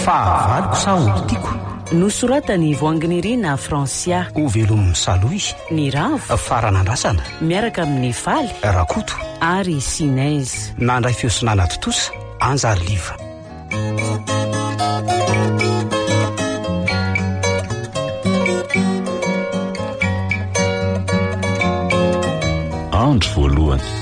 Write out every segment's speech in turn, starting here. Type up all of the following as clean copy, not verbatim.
Fahavaloko sa olon-tiako? Nosoratan'i Voanginirina Francia. Ho velomin'i Salohy. Ny Ravo. Faranandrasana. Miaraka amin'i Faly. Rakoto. Ary Sinèse. Nandray feo sy nanatontosa, Anjary Liva. Andro voalohany.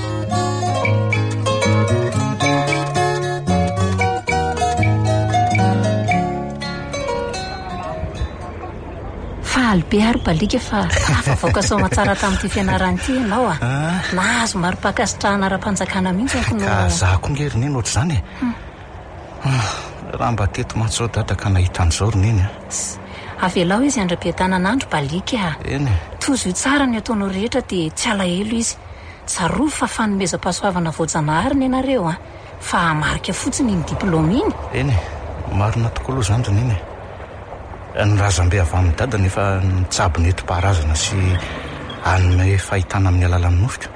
Faly be ary Balika fa tafavoaka soamatsara tamin'ity fianarana ity ianao a. Ah. Nahazo mari-pankasitrahana ara-panjakana mihitsy aho no. Ka za koa nge ry neny ohatr'izany e. Hmm. Ah, raha mba teto mantsy izao dada ka nahita an'izao ry neny a. Avelao izy andra-piadanan'andro Balika a. Eny e. Tozo io tsara ny ataonao rehetra dia tsy alahelo izy. Tsarovy fa fanomezam-pahasoavana voajanahary ny anareo a. Fa marika fotsiny iny diplaoma iny. Eny e, marina tokoa aloha izany ry Neny e. Ny razambe avy amin'i Dada no efa nitsabo nentim-paharazana sy hanome fahitana amin'ny alalan'ny nofiko.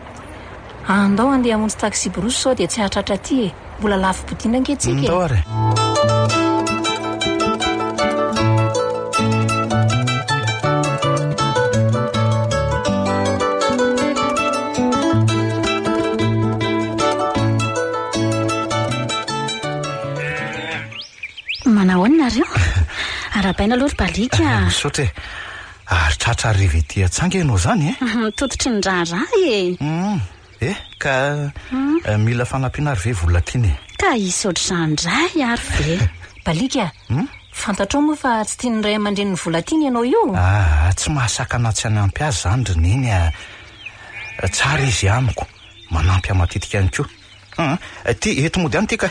Andao handeha hamonjy taxi-brousse sao dia tsy hahatratra aty e. Mbola lavi-podiana ange tsika e. Ndao ary e. Manahoana nareo? Arahabaina aloha ry Balika a. Misaotra e. Ary tratra hariva ety an-tsanga ianao izany e? Tototry ny raharaha e. Eh, ka mila fanampiana ary ve Volatiana e? Ka hisy ohatr'izany indray ary ve? Balika, fantatrao moa fa tsy tian'ny ray aman-drenin'i Volatiana ianao io? Aa, tsy mahasakana tsy hanampy azy izany ry Neny a. Tsara izy amiko, manampy ahy matetika ihany koa. Aa, ty, eto mody any ty ka.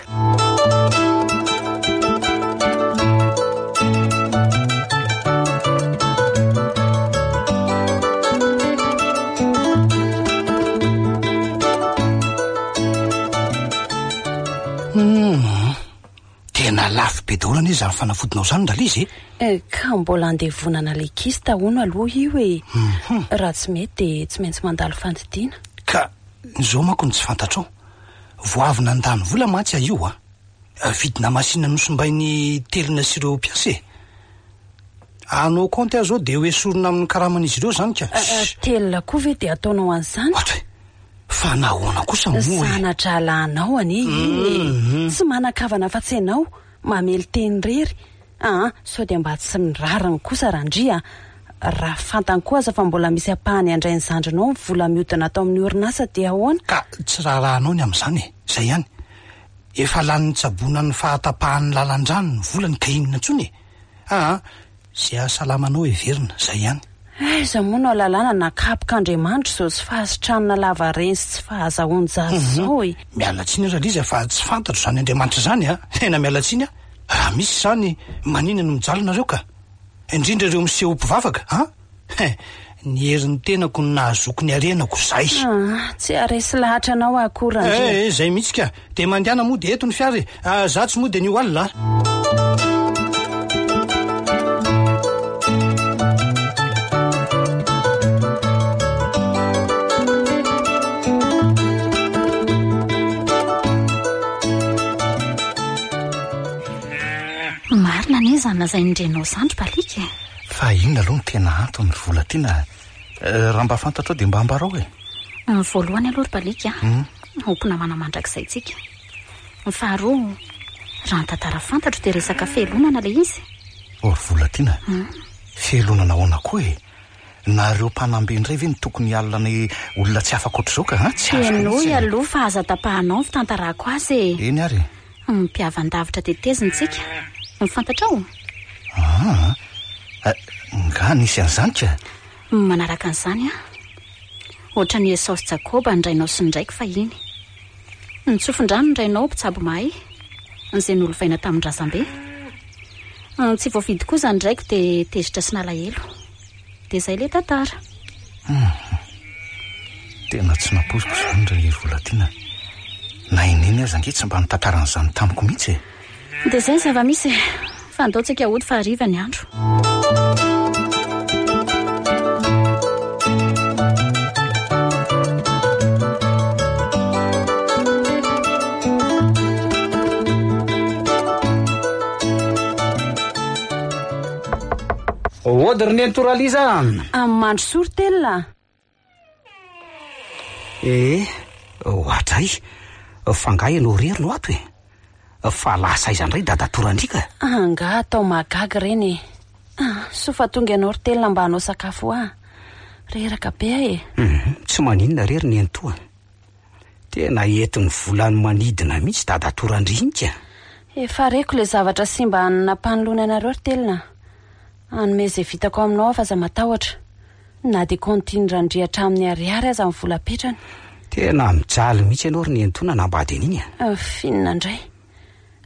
Hum, tena lafo be daholo anie izany fanafodinao izany Ralizy e. Eh, ka mbola andevonana lekista hono aloha io e. Mhm. Raha tsy mety dia tsy maintsy mandalo fandidiana. Ka izao manko no tsy fantatrao. Vao avy nandany vola mantsy aho io a. Vidina machine nosimbain'i Telina sy ireo mpiasa e. Hanao kaonty aho izao dia ho esorina amin'ny karaman'izy ireo izany ka. Telina koa ve dia ataonao an'izany? Ohatra e! Fa nahoana kosa moa e? Zana-drahalahinao anie iny e! Tsy manan-kavana afa-tsy ianao, mamely teny irery. Aa, sao dia mba tsy ny rariny kosa Randria a! Raha fantany koa aza fa mbola misy ampahany handray ny zandrinao ny vola mihodina ato amin'ny orinasa dia ahoana? Ka tsy raharahanao ny amin'izany e! Izay ihany. Efa lany nitsaboana ny fahatapahan'ny lalan-drano ny volany ka inona intsony e! Aa, izay hahasalama anao heverina, izay ihany. Aiza moa no ahalalana na kapok'Andriamanitra izao tsy fahasitranana lavareny sy tsy fahazahoan-jaza izao e! Miala tsiny Raliza fa tsy fantatro izany Andriamanitra izany a! Tena miala tsiny aho. Raha misy izany, maninona no mijaly nareo ka? Indrindra ireo miseho ho mpivavaka an! He! Ny herin'ny tenako no nahazoako ny harenako, zay! Ah, tsy haharesy lahatra anao aho akory Randria. Eh, eh, zay mihitsy ka! Dia mandehana mody eto ny fiara e! Ah, za tsy mody anio alina a! Marina anie izany lazain'ny reninao izany ry Balika e! Fa inona aloha no tena antony ry Volatiana a? Raha mba fantatrao dia mba ambarao e! Ny voalohany aloha ry Balika a, ho mpinamana mandrakizay tsika. Ny faharoa, raha ny tantara fantatro dia resaka fialonana ilay izy. Oh ry Volatiana, fialonana ahoana koa e? Nareo mpanambe indray ve no tokony hialona ny olona tsy afaka ohatr'izao ka an? Tsy azoko Henoy mihitsy e. aloha fa aza tapahanao ny fitantarako azy e. Eny ary e. Mpihavan-davitra tetezina isika. Ny fantatrao? Aa, nga nisy an'izany ka? Manaraka an'izany aho. Ohatran'i Esao sy Jakoba ny rainao sy ny raiko fahiny. Nitsofin-drano ny rainao mpitsabo mahay, izay nolovaina tamin'ny razambe. Tsy voafidy koa izany raiko dia tezitra sy nalahelo. Dia izay ilay tantara. Hum. Tena tsy nampoiziko izany ry Volatiana. Na i Neny aza ange tsy mba nitantara an'izany tamiko mihitsy e. Dia izay ny zava-misy e. Fa andao tsika hody fa hariva ny andro. Ody ry nenitoa Ralisa a! Mandrosoa ry Telina a! Ee, oadray, fa angaha ianao irery no ato e? Fa lasa aiza indray dadatoa Randriaka? Angaha atao mahagaga ireny e! Soa fa tonga ianao ry Telina mba hanao sakafo ho ahy. Reraka be aho e! Hum, tsy maninona re ry nenitoa. Tena entin'ny volany manidina mihitsy dadatoa Randria iny ka! Efa reko ilay zavatra simba nampanoloana anareo ry Telina. Hanome izay vitako aminao aho fa aza matahotra. Na dia kaontin'i Randria hatramin'ny ariary aza ny vola apetrany. Tena mijaly mihitsy ianao ry Nenitoa nanambady an'iny a! F'inona indray?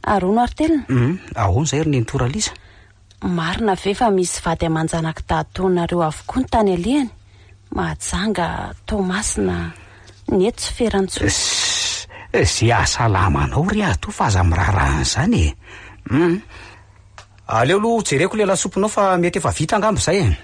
Ary hono ary Telina? Hum, ahoana izay ry Nenitoa Ralisa? Marina ve fa misy vady aman-janak'i dadatoanareo avokoa ny tany alehany? Mahajanga, Toamasina, ny eto tsy ferana intsony. Ss, ze hahasalama anao ry atoa fa aza miraharaha an'izany e! Hum. Aleo aloha jereko ilay lasopinao fa mety efa vita angamba izay e.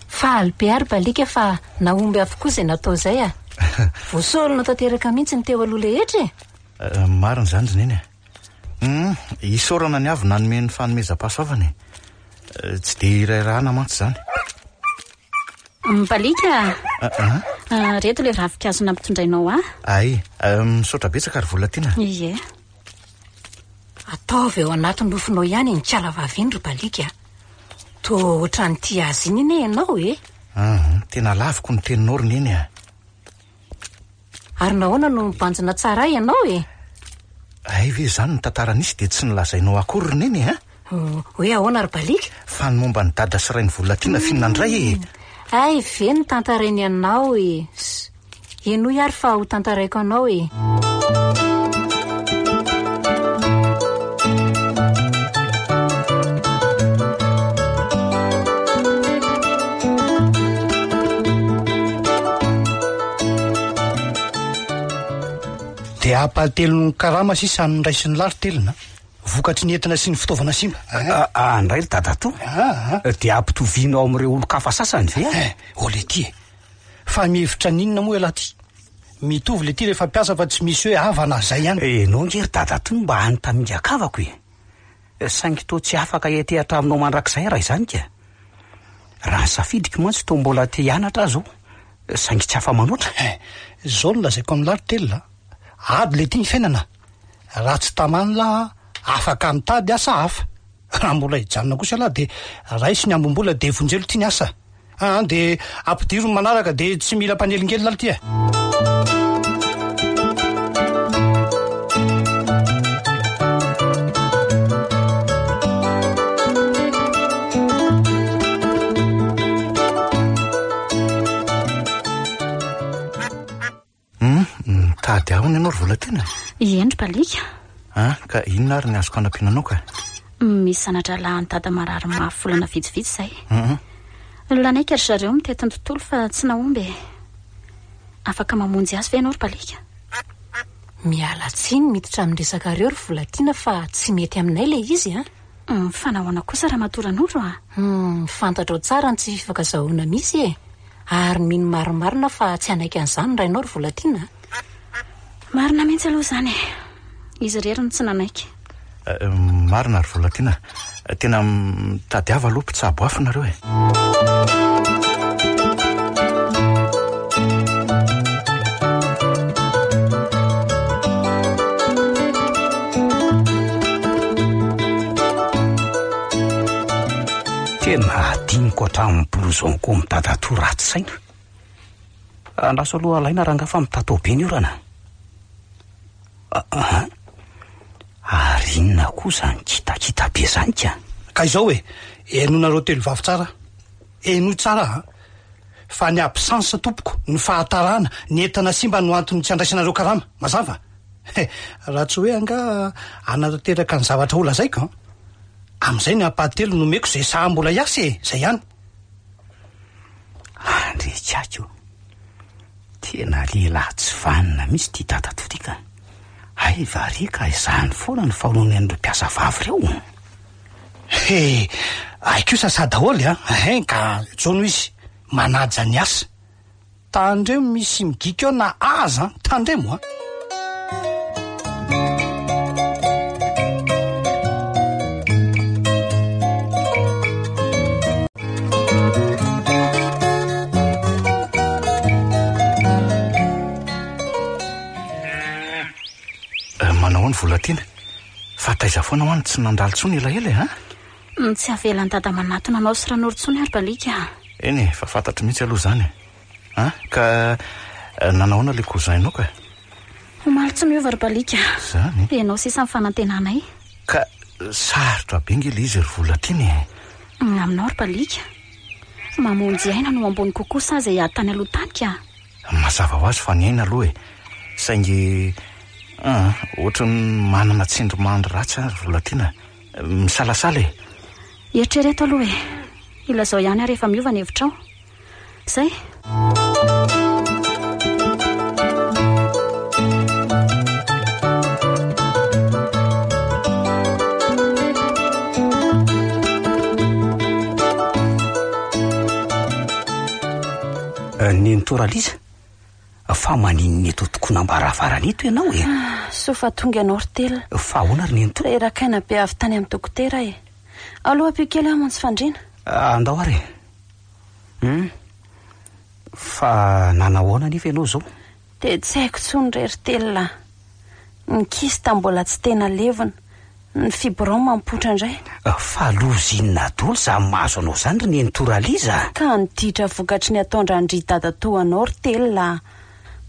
Faly be ary Balika fa nahomby avokoa izay natao izay a! Voasorona tanteraka mihitsy ny teo aloha rehetra e! Marina izany ry Neny a! Humm, isaorana ny avo nanome ny fanomezam-pahasoavana e. Tsy dia irairahana mantsy izany. Mibaliaka a! Ah, ah. Reto ilay ravinkazo nampitondrainao ahy. Ay, misaotra betsaka ry Volatiana. Ie. Ataovy ao anaty nofinao ihany iny kala vavy iny ry Baliaka a. Toa ohatran'ny tia azy iny anie ianao e. Hum, tena laviko ny teninao ry Neny a. Ary nahoana no mibanjina tsara ahy ianao e? Hay ve izany ny tantara nisy dia tsy nolazainao akory ry Neny a? Hoe ahoana ry Baliaka? Fa ny momba an'i Dada sy Rainivololatiana f'inona indray e? Hay ve no tantarainy anao e? Henoy ary fa ho tantaraiko anao e! Dia ampahatelon'ny karama sisa no raisin'ny lahy ry Telina, vokatry ny entana sy ny fitaovana simba. Ah, ndray ry dadatoa. Ah, ah. Dia ampitovianao amin'ireo olon-kafa sasany ve? Eh, oh letia e. Fa mihevitra an'inona moa ialahy ty? Mitovy letia rehefa mpiasa fa tsy misy hoe havana zay ihany. Enao nge ry dadatoa no mba any tamingan-kavako e. Saingy toa tsy afaka hiantehatra aminao mandrakizay raha izany ka. Raha ny safidiko mantsy toa mbola te hianatra aho izao, saingy tsy afa-manoatra. Eh, izao no lazaiko amin'lah ry Telina a, ady letia ny fiainana. Raha tsy taman'lah afaka mitady asa hafa. Raha mbola hijanona kosa ialahy dia raiso ny ambim-bola dia vonjelo ity ny asa. Aa dia ampidiro ny manaraka dia tsy mila mpanelingelina aloha ity e. Hum, mitady ahoana ianao ry Volatiana? Eny ry Balika. Ah, ka inona ary ny azoko hanampiana anao ka? Misy zana-drahalahin'i Dada marary mafy volana vitsivitsy izay. Hum. Nanaiky ry zareo mitety ny tontolo fa tsy nahomby e. Afaka mamonjy azy ve ianao ry Balika? Miala tsiny miditra amin'ny resakareo ry Volatiana fa tsy mety aminay ilay izy an! Fa nahoana kosa Ramatoa Ranoro a? Hum, fantatrao tsara ny tsy fifankazahoana misy e! Ary mino marimarina fa tsy hanaiky an'izany ny rainao ry Volatiana a! Marina mihitsy aloha izany e! Izy irery no tsy nanaiky. Marina ry Volatiana a! Tena mitadiava aloha mpitsabo hafa nareo e! Tena adinoko hatramin'ny blouson-ko amin'i dadatoa ratsy saina. Andraso aloha alaina rangahy fa mitatao be ny orana. Aa! Ary inona koa izany kitakita be izany ka? Ka izao e, henoinareo telo vavy tsara, henoy tsara a! Fa ny absence tompoko, ny fahatarana, ny entana simba no antony tsy andraisanareo karama, mazava? He, raha tsy hoe angaha hanatanteraka ny zavatra holazaiko an! Amin'izay ny ampahatelony nomeko izay saha mbola hiasa e, izay ihany. Andriakiaky o! Tena lehilahy tsy vanona mihitsy ity dadatoa ity ka! Hay va re ka izany foana no fanaony an'ireo mpiasa vavy ireo? He! Hay koa sasa daholo a! Hein ka zao no izy, manaja ny asa. Tandremo misy migiaka eo na aza an! Tandremo an! Eh, manao ahoana Volatiana? Fa taiza foana hoa no tsy nandalo intsony elaela e, an? Tsy avelan'i Dada manatona anao sy Ranoro intsony ary Balika a! Eny e, fa fantatro mihitsy aloha izany e. An? Ka nanao ahoana ilay cousin-nao ka? Omaly tsy miova ry Balika a! Izany? Ianao sisa ny fanantenanay. Ka sarotra be ange ilay izy ry Volatiana e! Aminao ry Balika. Mamonjy aina no ambony kokoa sa izay ady tany aloha tany ka? Mazava ho azy fa ny aina aloha e! Saingy an, ohatran'ny manana tsindrimandry ratsy aho ry Volatiana a! Misalasala e! Eritrereto aloha e! Ilazao ihany aho rehefa miova ny hevitrao. Izay. Nenitoa Ralisa, fa maninona eto tokonam-baravarana eto ianao e? Ah, soa fa tonga ianao ry Telo. Fa ahoana ry Nenitoa? Reraka aina be avy tany amin'ny dokotera e. Aloha ampio kely aho hamonjy fandriana. Ah, andao ary e. Hum. Fa nanahoana anefa ianao izao? Dia tsy haiko intsony re ry Telina a. Ny kyste mbola tsy tena levona. Ny fibrome mipoitra indray. Fa loza inona daholo izany mahazo anao izany ry Nenitoa Raliza a! Ka ny ditra vokatry ny ataon-dRandria dadatoanao ry Telina a.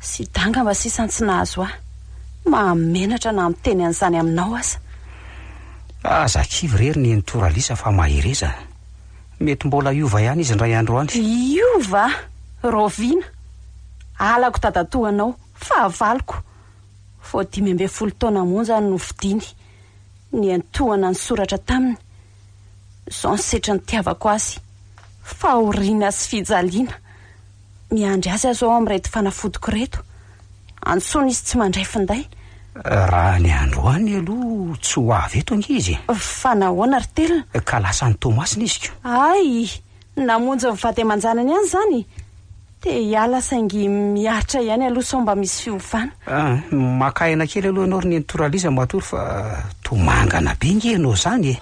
Sida angamba sisa no tsy nahazo ahy. Mahamenatra na miteny an'izany aminao aza. Aza kivy re ry Nenitoa Ralisa fa mahereza. Mety mbola hiova ihany izy indray andro any. Hiova? Raoviana? Halako dadatoanao. Fahavaloko. Vao 15 taona monja no nofidiny. Niantohana ny soratra taminy. Izao ny setra nitiavako azy. Fahoriana sy fijaliana. Miandry azy aho izao amin'ireto fanafodiko ireto. Antsoina izy tsy mandray finday. Raha ny androany aloha tsy ho avy eto ange izy e. Fa nahoana ry Telina? Ka lasa any Toamasina izy ko. Hay! Namonjy ny vady aman-janany ihany izany? Te hiala saingy miaritra ihany aloha sao mba misy fiovana. Ah, maka aina kely aloha ianao ry Nenitoa Raliza matory fa toa mangana be nge ianao izany e.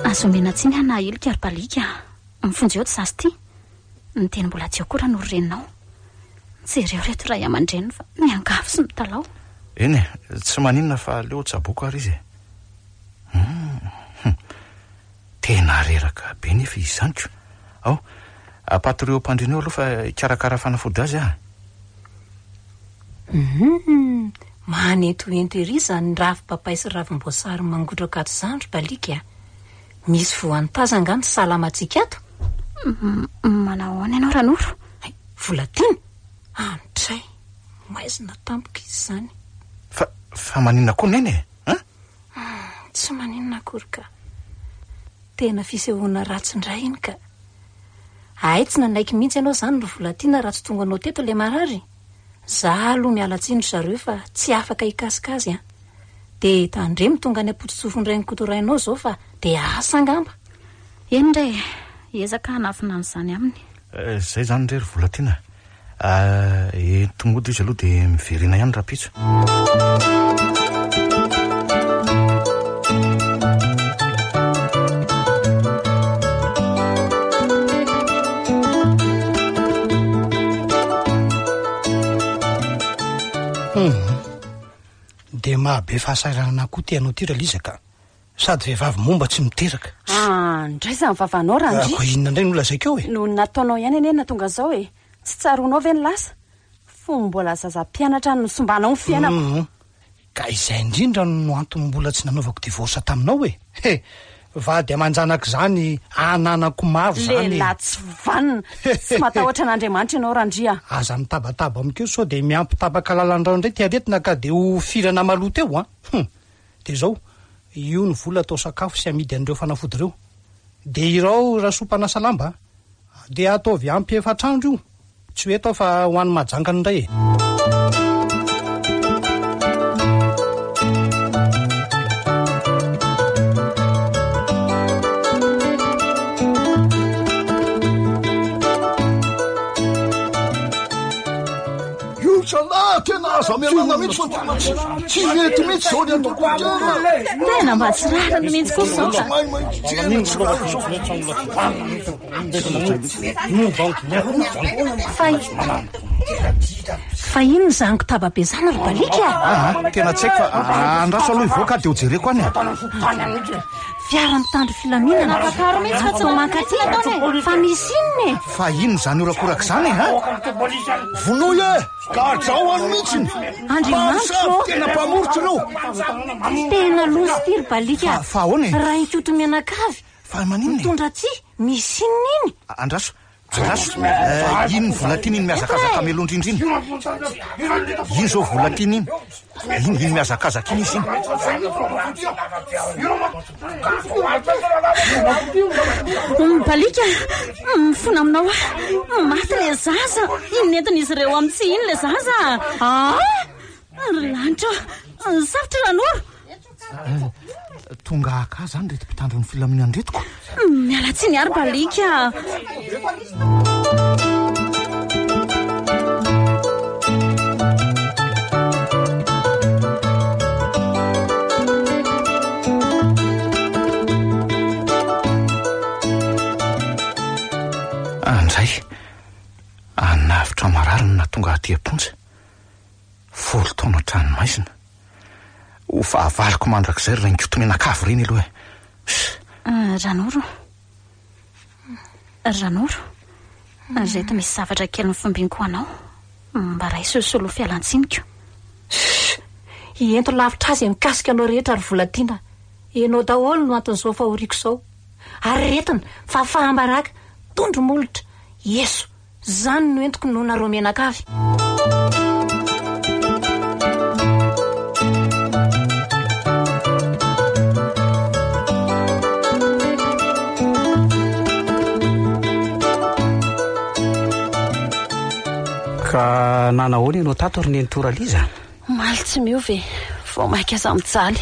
Aza omena tsiny aho na ahilika ry Balika a. Mifonjy eo ty zaza ity. Ny teny mbola tsy ao koa raha noro reninao. Jereo ireto ray aman-dreniny fa miangavy sy mitalaho. Eny e, tsy maninona fa aleo tsaboiko ary izy e. Hum, tena reraka be nefa izy izany ko. Ao, ampatorio am-pandriana eo aloha fa hikarakara fanafody azy aho. Hum, manentohento ery izany ravim-papay sy ravim-boasary mangotraka ato izany ry Baliky a. Misy voan'ny taza angaha ny salamantsika ato? Manao ahoana ianao Ranoro? Hay, Volatiana? Andray, maizina tampoka izy izany. Fa, fa maninona koa Neny e? An? Tsy maninona akory ka. Tena fisehoana ratsy indray iny ka. Hay tsy nanaiky mihitsy ianao izany ry Volatiana raha tsy tonganao teto ilay marary? Za aloha miala tsiny ry zareo fa tsy afaka hikasika azy an. Dia tandremo tonga any am-pototsofin'ny rainao izao fa dia asa angamba. Eny re e, hiezaka hanafina an'izany aminy. Izay izany re ry Volatiana a. Ento mody izy aloha dia miverena ihany rahampitso. Hum. Dia mahabe fahasahiranana koa ty anao ty Raliza ka. Sady vehivavy momba tsy miteraka. Ah, ndray izany vavanao Randria. Koa inona indray no lazaiko eo e? Noho ny nataonao ihany anie no nahatonga an'izao e. Tsy tsaroanao ve ny lasa? Fony mbola zaza mpianatra no nisombanao ny fiainako. Hum. Ka izay indrindra no antony mbola tsy nanaovako divorce taminao e! He! Vady aman-janaka izany ananako maro izany e! Lehilahy tsy vanona! Tsy matahotra an'Andriamanitra ianao Randria a! Aza mitabataba amiko eo sao dia miampy tapaka lalan-drano indray ity aretina ka dia ho firana maloto eo an! Hum! Dia izao, io ny vola atao sakafo sy amidy an'ireo fanafody ireo. Dia irao Rasoa mpanasa lamba a! Dia ataovy ampy efatr'andro io. Tsy ho eto aho fa ho any Mahajanga indray e! Io zalahy tena aza amelana mihitsy fa tena tsy tsy mety mihitsy zao ny ataoko tena. Tena mba tsy rariny mihitsy kosa izao ka. Mahay mahay tena tsy rariny zao. Fa Fa inona izany kotaba be izany ry Balika? Aa, tena tsy haiko fa andraso aloha hivoaka aho dia ho jereko any e. Fiara mitandro filaminana. Nampakaro mihitsy fa tsy Vao mankaty. Fa misy inona e? Fa inona izany horakoraka izany e, ha? Vonoy e! Gajao any mihitsy! Andriamanitra ô! Tena mpamoritra ireo! Tena loza ity ry Balika. Fa ahoana e? Rainkoto mianakavy. Fa maninona e? Mitondra aty, misy inona iny? Andraso, andraso. Eh, iny Volatiana iny mihazakazaka melondrindra iny. Iny izao Volatiana iny. Iny, iny mihazakazaka iny izy iny. Mibaliaka, mifona aminao aho. Maty ilay zaza. Iny nentin'izy ireo amin'ny tsihy iny ilay zaza. Ah! Ry lanitra ô! Sarotra Ranoro. Tonga haka ahy izany ireto mpitandro ny filaminana ireto ko. Miala tsiny ary Balika. Andray, hanavotra marary no nahatonga ahy aty am-ponja. Folo taona an-tranomaizina. Ho fahavaloko mandrakizay ry Rainikoto mianakavy ireny aloha e. Ah, Ranoro. Ranoro. Ireto misy zavatra kely nofombiniko ho anao. Mba raiso ho solo fialantsiniko. Shh! Ento lavitra azy mikasika anao rehetra ry Volatiana. Enao daholo no anton'izao fahoriako izao. Aretina, fahafaham-baraka, tondro molotra, eso. Zany no entiko noho nareo mianakavy. Ka nanahoana ianao tato ry Nenitoa Raliza? Omaly tsy miova e, vao mainka aza mijaly.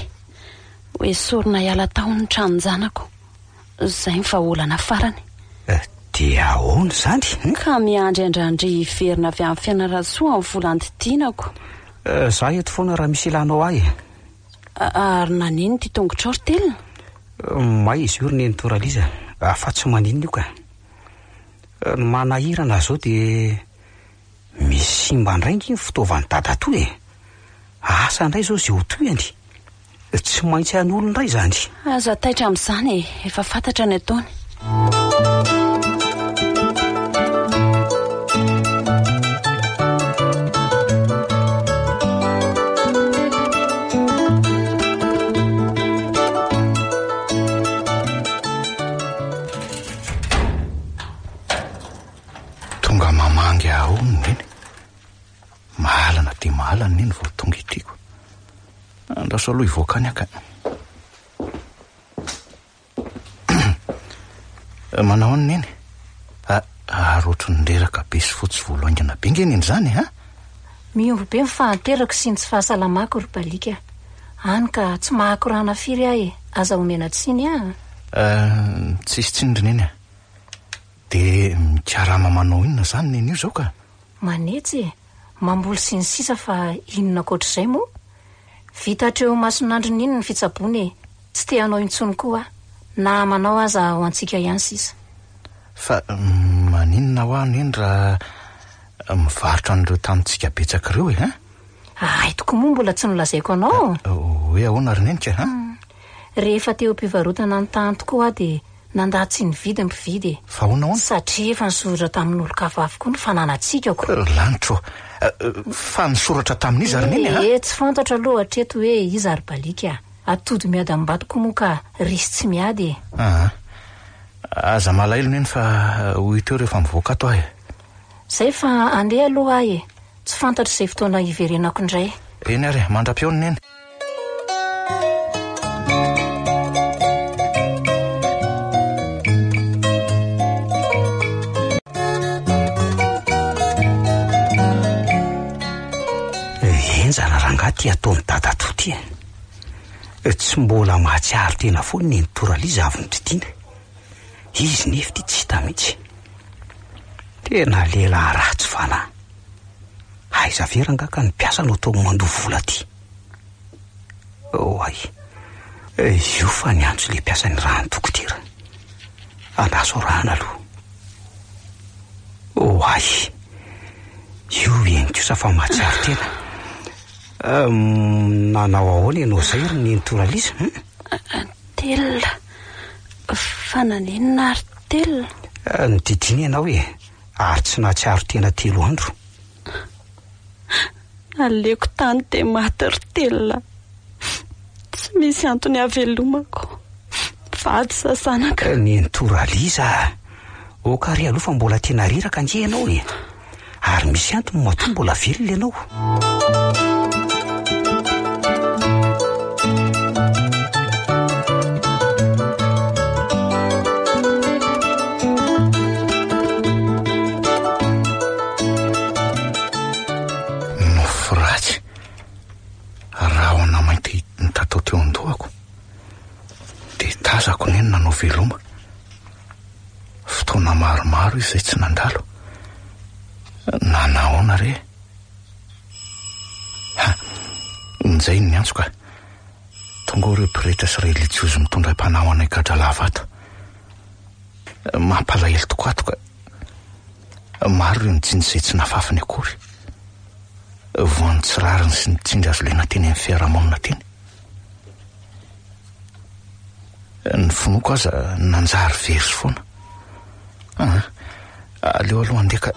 Ho esorina hiala tao ny tranon-janako. Izay ny vahaolana farany. Eh, dia ahoana izany? Hum? Ka miandry an-dRandria hiverina avy any Fianarantsoa amin'ny vola andidianako. Eh, za eto foana raha misy ilanao ahy e. Ary naninona ity tongotrao ry Telina? Eh, may izy io ry Nenitoa Raliza, ah, fa tsy maninona io ka. Eh, ny manahirana ahy izao dia misy simba indray ange ny fitaovan'i Dadatoa e. Asa indray izao izay ho tohiny. Tsy maintsy hanolo indray izany. Aza taitra amin'izany e, efa fantatra ny ataony. Tonga mamangy ahy ao ny neny. Mahalana dia mahalana neny vao tonga ety ko. Andraso aloha hivoaka any aho ka. Manao ahoana neny? Ah, ary ohatry ny reraka be sy fotsy volo haingana be nge neny izany e, ha? Mihombo be ny fahanterako sy ny tsy fahasalamako ry Balika. Hany ka tsy mahakorana firy aho e, aza omena tsiny ah. Eh, tsisy tsiny ry neny a. Dia mikarama manao inona izany neny io izao ka? Manetsy e, mamboly sy ny sisa fa inona ankoatr'izay moa? Vita hatreo imason'androny iny ny fitsaboana e, tsy te hanao intsony koa aho, na manao aza ho antsika ihany sisa. Fa maninona hoa neny raha mivarotra an'ireo tanintsika betsaka ireo e, hein? Hay tokoa moa mbola tsy nolazaiko anao. Hoe ahoana ry nenika, hein? Rehefa teo am-pivarotana ny tany tokoa aho dia Nandà tsy nividy ny mpividy e. Fa ahoana ahoana? Satria efa nisoratra tamin'olon-kafa avokoa ny fananantsika ko. Ry lanitra ô! Fa nisoratra tamin'iza ry Neny a? Ee, tsy fantatro aloha hatreto hoe iza ry Balika a. Atody miady amim-bato koa moa ka resy tsy miady e. Aa. Aza malahelo Neny fa ho hita eo rehefa mivoaka ato aho e. Zay fa andeha aloha aho e. Tsy fantatro izay fotoana hiverenako indray. Eny ary e, mandra-pihaona Neny. ty ataon'i dadatoa ty e? Tsy mbola mahatsiaro tena foana i Nenitoa Raliza avy nodidiana. Izy nefa ity tsy hita mihitsy. Tena lehilahy ratsy fanahy. Aiza ve rangaha ka ny mpiasa no atao mandoa vola aty? Oay, io fa niantso ilay mpiasa nirahan'ny dokotera. Andraso arahana aloha. Oay, io eny kosa fa mahatsiaro tena. Nanao ahoana ianao izay ry Nenitoa Ralisa? Telina, fa naninona ary telina? Nodidiana ianao e, ary tsy nahatsiaro tena telo andro. Aleoko tany dia maty ry telina. Tsy misy antony havelomako. Vady sa zanaka. Nenitoa Ralisa a! Aoka re aloha fa mbola tena reraka ange ianao e! Ary misy antony matoa mbola velona ianao. Nofy ratsy, rahona mainty nitatao teo an-dohako. Dia tazako neny nanao veloma. Fotoana maromaro izy izay tsy nandalo. Nanahoana re? Ha! Injay ny niantso ka. Tonga ao ireo pretra sy relijiozy mitondra mpanao anay gadralava ato. Mampalahelo tokoa ato ka. Maro ireo nijinja izay tsy nafafiny akory. Voan'ny tsy rariny sy ny tsindry azo lena teny amin'ny fiarahamonina teny. Ny finoako aza nanjary very foana. Ah, aleo aloha andeha ka.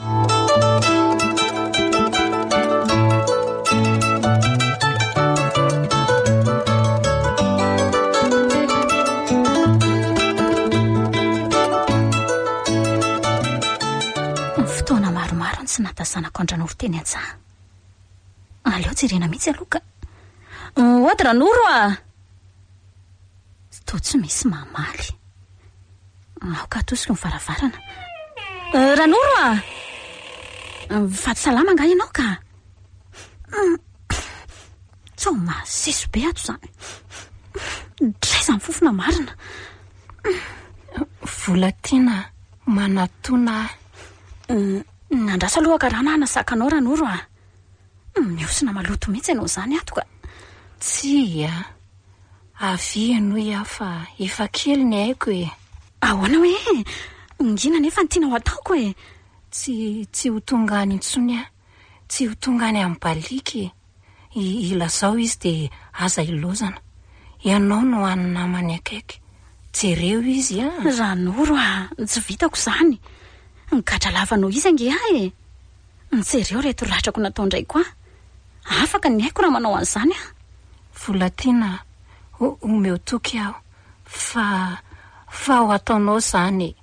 Fotoana maromaro no tsy nahatazanako an-dRanoro teny an-tsaha. Aleo jerena mihitsy aloha ka. Ody Ranoro a! Toa tsy misy mamaly. Aoka atosiko ny varavarana. Ranoro a! Vato salama angaha ianao ka? Sao maseso be ato izany. Dray izany fofona marina. Volatiana, manatona ahy. Nandraso aloha karana hanasaka anao Ranoro a! Mihosina maloto mihitsy ianao izany ato ka. Tsia, avia henoy aho fa efa kely ny aiko e. Ahoana hoe? Ngina anefa ny tianao hataoko e. Tsy, tsy ho tonga any intsony aho. Tsy ho tonga any amin'ny baliaka e. Ilazao izy dia aza ilaozana. Ianao no hany namany akaiky. Jereo izy a! Ranoro a! Tsy vitako izany. Gadra lava noho izy ange aho e! Jereo ireto ratrako nataon-draiko ahy. Afaka ny aiko raha manao an'izany aho. Volatiana a! Omeo toky aho fa, fa ho ataonao izany e!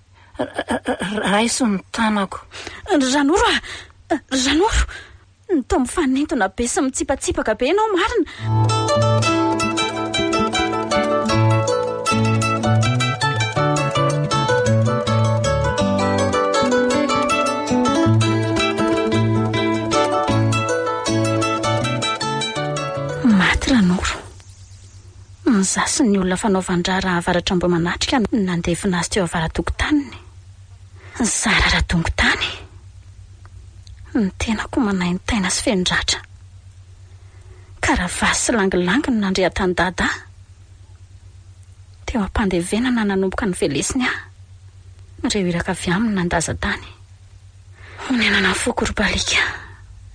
Raiso ny tanako. Ranoro a! Ranoro! Toa mifanintona be sy mitsipatsipaka be ianao marina. Maty Ranoro. Izaho sy ny olona fanaovan-draharaha avaratr'Ambohimanatrika no nandevina azy teo avara-tokotaniny. Zara ra-dongon-tany. Ny tenako manaintaina sy feno ratra. Karavasy sy langilangy no nandrehatan'i Dada ahy. Teo am-pandevenana nanomboka novelesiny ahy. Ireo iraka avy aminy nandaza tany. Honenana ny foko ry Balika,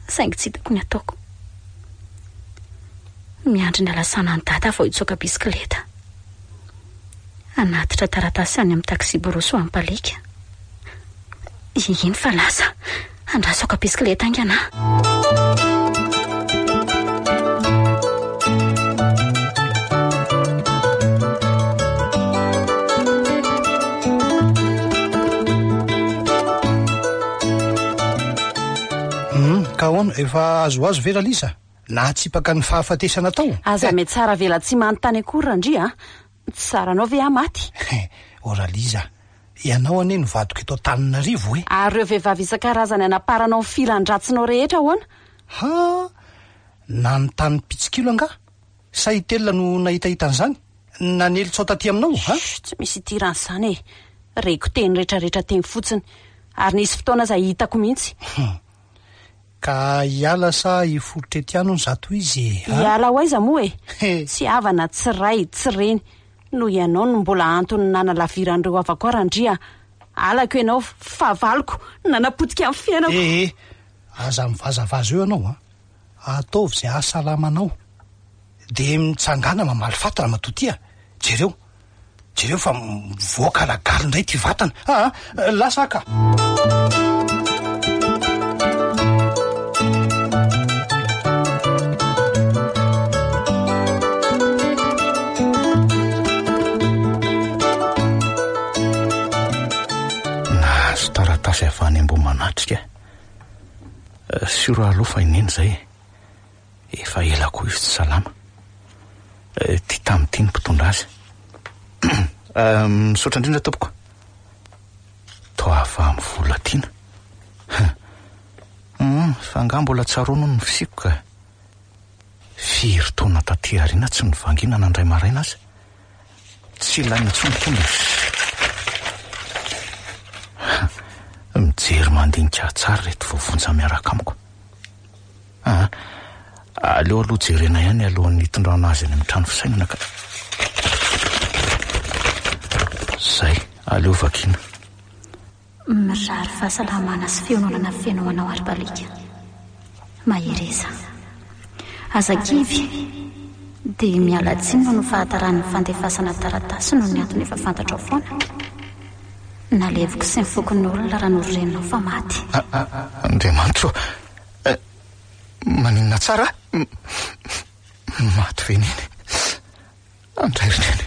saingy tsy hitako ny ataoko. Miandry ny halasana an'i Dada vao hitsoaka bisikileta. Hanatitra taratasy any amin'ny taksiborosy ho an'i Balika. Iny fa lasa. Andraso haka bisikileta haingana aho. Hum, ka ahoana? Efa azoazo ve Ralisa? Nahatsipaka ny fahafatesana tao? Aza mihatsara velatsihy manontany akory Randria a! Tsy zaranao ve aho maty? O Raliza, ianao anie no vadiko eto Antananarivo e! Ary ireo vehivavy isan-karazany anaparanao ny filan-dratsinao rehetra ahoana? Ha! Nanontany mpitsikilo angaha? Sa i Telina no nahitahita an'izany? Nanely tsao taty aminao, ha? Chut, tsy misy idiran'izany e! Reko teny retraretra teny fotsiny. Ary nisy fotoana aza hitako mihitsy. Hum. Ka hiala sa hiforitra ety ihany hono zato izy e, ha? Hiala ho aiza moa e? Tsy havana, tsy ray, tsy reny. Noho ianao no mbola antony nanalaviran'ireo havako ahy Randria a! Halako ianao, fahavaloko, nanapotika ny fiainako. Eh eh, aza mivazavaza eo ianao a! Ataovy izay hahasalama anao. Dia mitsangàna mamaly faty ramatoa ty a! Jereo, jereo fa mivoaka lagaly indray ity vatana. Aa, lasa aho ka! Nahazo taratasy avy any Ambohimanatrika aho. Sur aloha fa i Neny izay e. Efa ela koa izy tsy salama. Ity tamin'ity ny mpitondra azy. Misaotra indrindra tompoko. Toa avy amin'ny vola tiana. Hum, fa angaha mbola tsaroana hono ny fisiako ka. Firy taona taty aoriana tsy nivangiana na indray maraina aza. Tsy ilaina intsony tonga e. Mijery mandinika ahy tsara ireto voavonja miaraka amiko. Aa, aleo aloha jerena ihany alohan'ny hitondrana azy any amin'ny trano fisainana ka. Zay, aleo vakiana. Mirary fahasalamana sy fiononana feno ho anao Arbalika. Mahereza. Aza kivy. Dia miala tsiny noho ny fahataran'ny fandefasana taratasy noho ny antony efa fantatrao foana. Naleviko sy ny fokonolona raha nororeninao fa maty. Andriamanitro ô! Maninona tsara aho? Maty ve Neny? Andray ry Neny.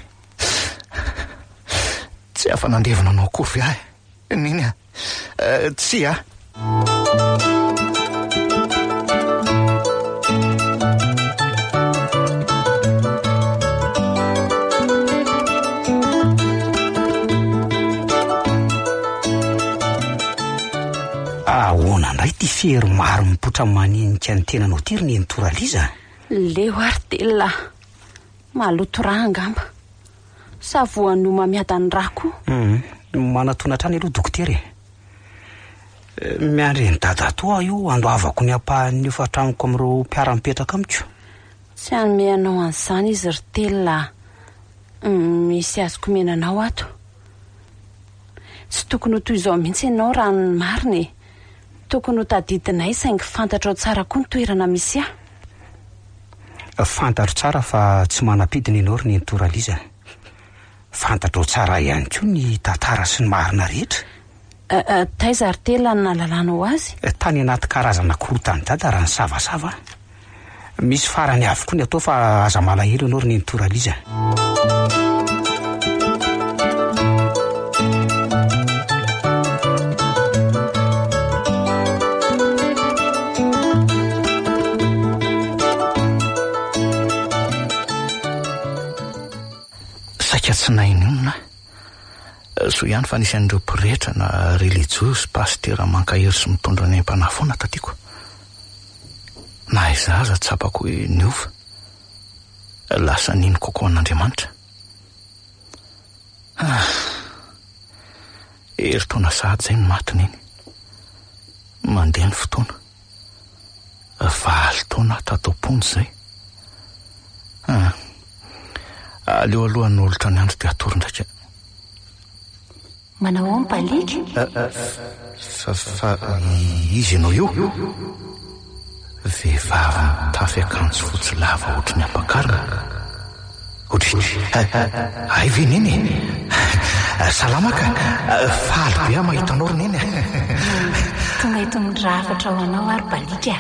Tsy afa-nandevina anao akory ve aho e? Neny a! Tsia. Ahoana indray ity fery maro mipoitra manenika ny tenanao ity ry Nenitoa Raliza? Leo ary Telina a! Maloto rà angamba. Sa voan'ny homamiadan'ny rà koa? Hum, manatona hatrany aloha dokotera e. Miandry an'i dadatoa aho io handoavako ny ampahan'ny hofan-tranoko amin'ireo mpiara-mipetraka amiko. Tsy hanome anao an'izany izy ry Telina a. Misy azoko omena anao ato. Tsy tokony ho toy izao mihitsy ianao raha ny marina e. Tokony ho tadidinay saingy fantatrao tsara koa ny toerana misy ahy. Fantatro tsara fa tsy manam-pidiny ianao ry Nenitoa Raliza. Fantatrao tsara ihany koa ny tantara sy ny marina rehetra. Taiza ry Tela no nahalalanao azy? Tany anaty karazana korotan'i Dada raha nisavasava aho. Misy farany avokoa ny atao fa aza malahelo ianao ry Nenitoa Raliza. Saika tsy nahay nionona aho. Soa ihany fa nisy an'ireo pretra na relijiozy, pasitera mankahery sy mitondra ny aim-panahy foana taty ko. Na aiza aza tsapako hoe niova. Lasa nino kokoa an'Andriamanitra. Ah! Herintaona sahady izay no maty Neny. Mandeha ny fotoana. Valo taona aho tato am-ponja izay. Ah! Aleo aloha hanolotra ny andro dia hatory ndraika. Manao ahoana Baliaka? Fa, fa iza ianao io? Vehivavy mitafy akanjo fotsy lava ohatry ny ampakarina. Ohatry, hay ve Neny e? Salama ka, faly be aho mahita anao ry Neny a. Tonga hitondra hafatra ho anao aho ry Baliaka.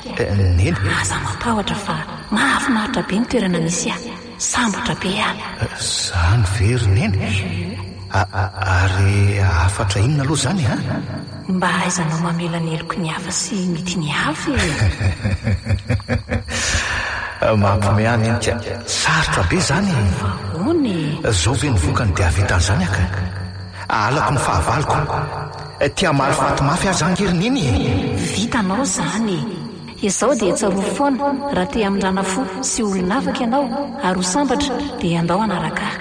Neny? Aza matahotra fa mahafinaritra be ny toerana misy ahy. Sambatra be aho. Zany ve ry Neny? Ary hafatra inona aloha zany a? Mba ahaizanao mamela ny heloky ny hafa sy mitia ny hafa e! Mampiomehy ahy Neny ka. Sarotra be zany e! Fa ahoana e? Zao ve ny vokany dia hahavita an'izany aho ka? Ahalako ny fahavaloko. Te hamaly faty mafy aho za ange ry Neny e! Vitanao zany e! Izao dia tsarovy foana, raha te hamindrana fo sy olon'afaka ianao ary ho sambatra dia andao hanaraka ahy.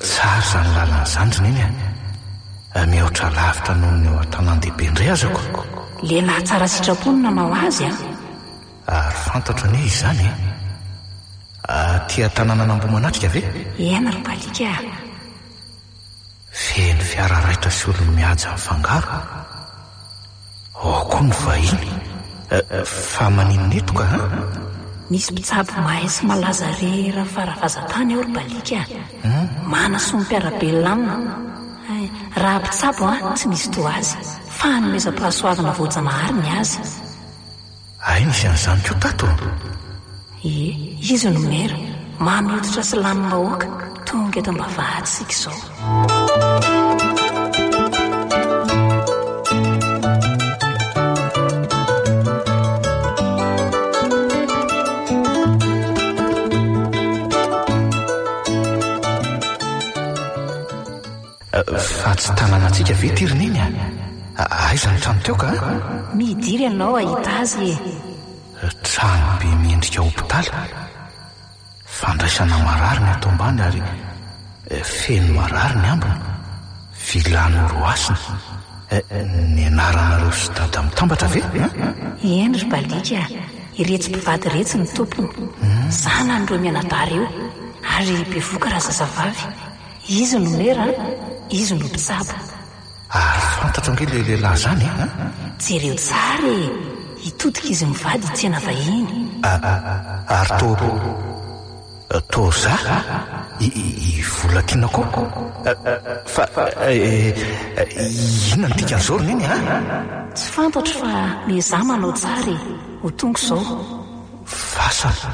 Tsara izany lalana izany ry Neny a! Mihoatra lavitra noho ny eo an-tanàn-dehibe indray aza ko! Lehilahy tsara sitrapo no nanao azy an! Ary fantatro anie izany e! Aty an-tanànan'Ambohimanatrika ve? Eny ry Balika a! Feno fiara raitra sy olo-mihaja mifangaro. Ao koa ny vahiny. Fa maninona eto ka an? Misy mpitsabo mahay sy malaza re eran'ny faravazan-tany ao ry Balika a! Manasoa ny mpiara-belona aminy. Hay, raha mpitsabo an, tsy misy toa azy. Fanomezam-pahasoavana voajanahary ny azy. Hay nisy an'izany koa tato? Ie, izy no maire. Mamy hoditra sy lanim-bahoaka. Tonga eto am-bavahady isika izao. Fa tsy tanànantsika ve ity ry Neny a? Aiza ny trano teo ka? Midira ianao hahita azy e! Trano be miendrika hopitaly. Fandraisana marary ny ato ambany ary feno marary ny ambiny. Villa Norohasina. Ny anaranareo sy dada mitambatra ve? Eny ry Balika a! Iretsy mpivady iretsy no tompony. Zanany ireo mianadahy ireo. Ary bevoka razazavavy. Izy no mera, izy no mpitsabo. Ary fantatro ange ilay lehilahy izany e! Jereo tsara e! Hitodika izy mivady hitsena vahiny. Ary toa, toa za? I, i Volatiana koa? Fa inona no dikan'izao ry Neny a? Tsy fantatro fa miezaha manao tsara e! Ho tonga izao. Fasana.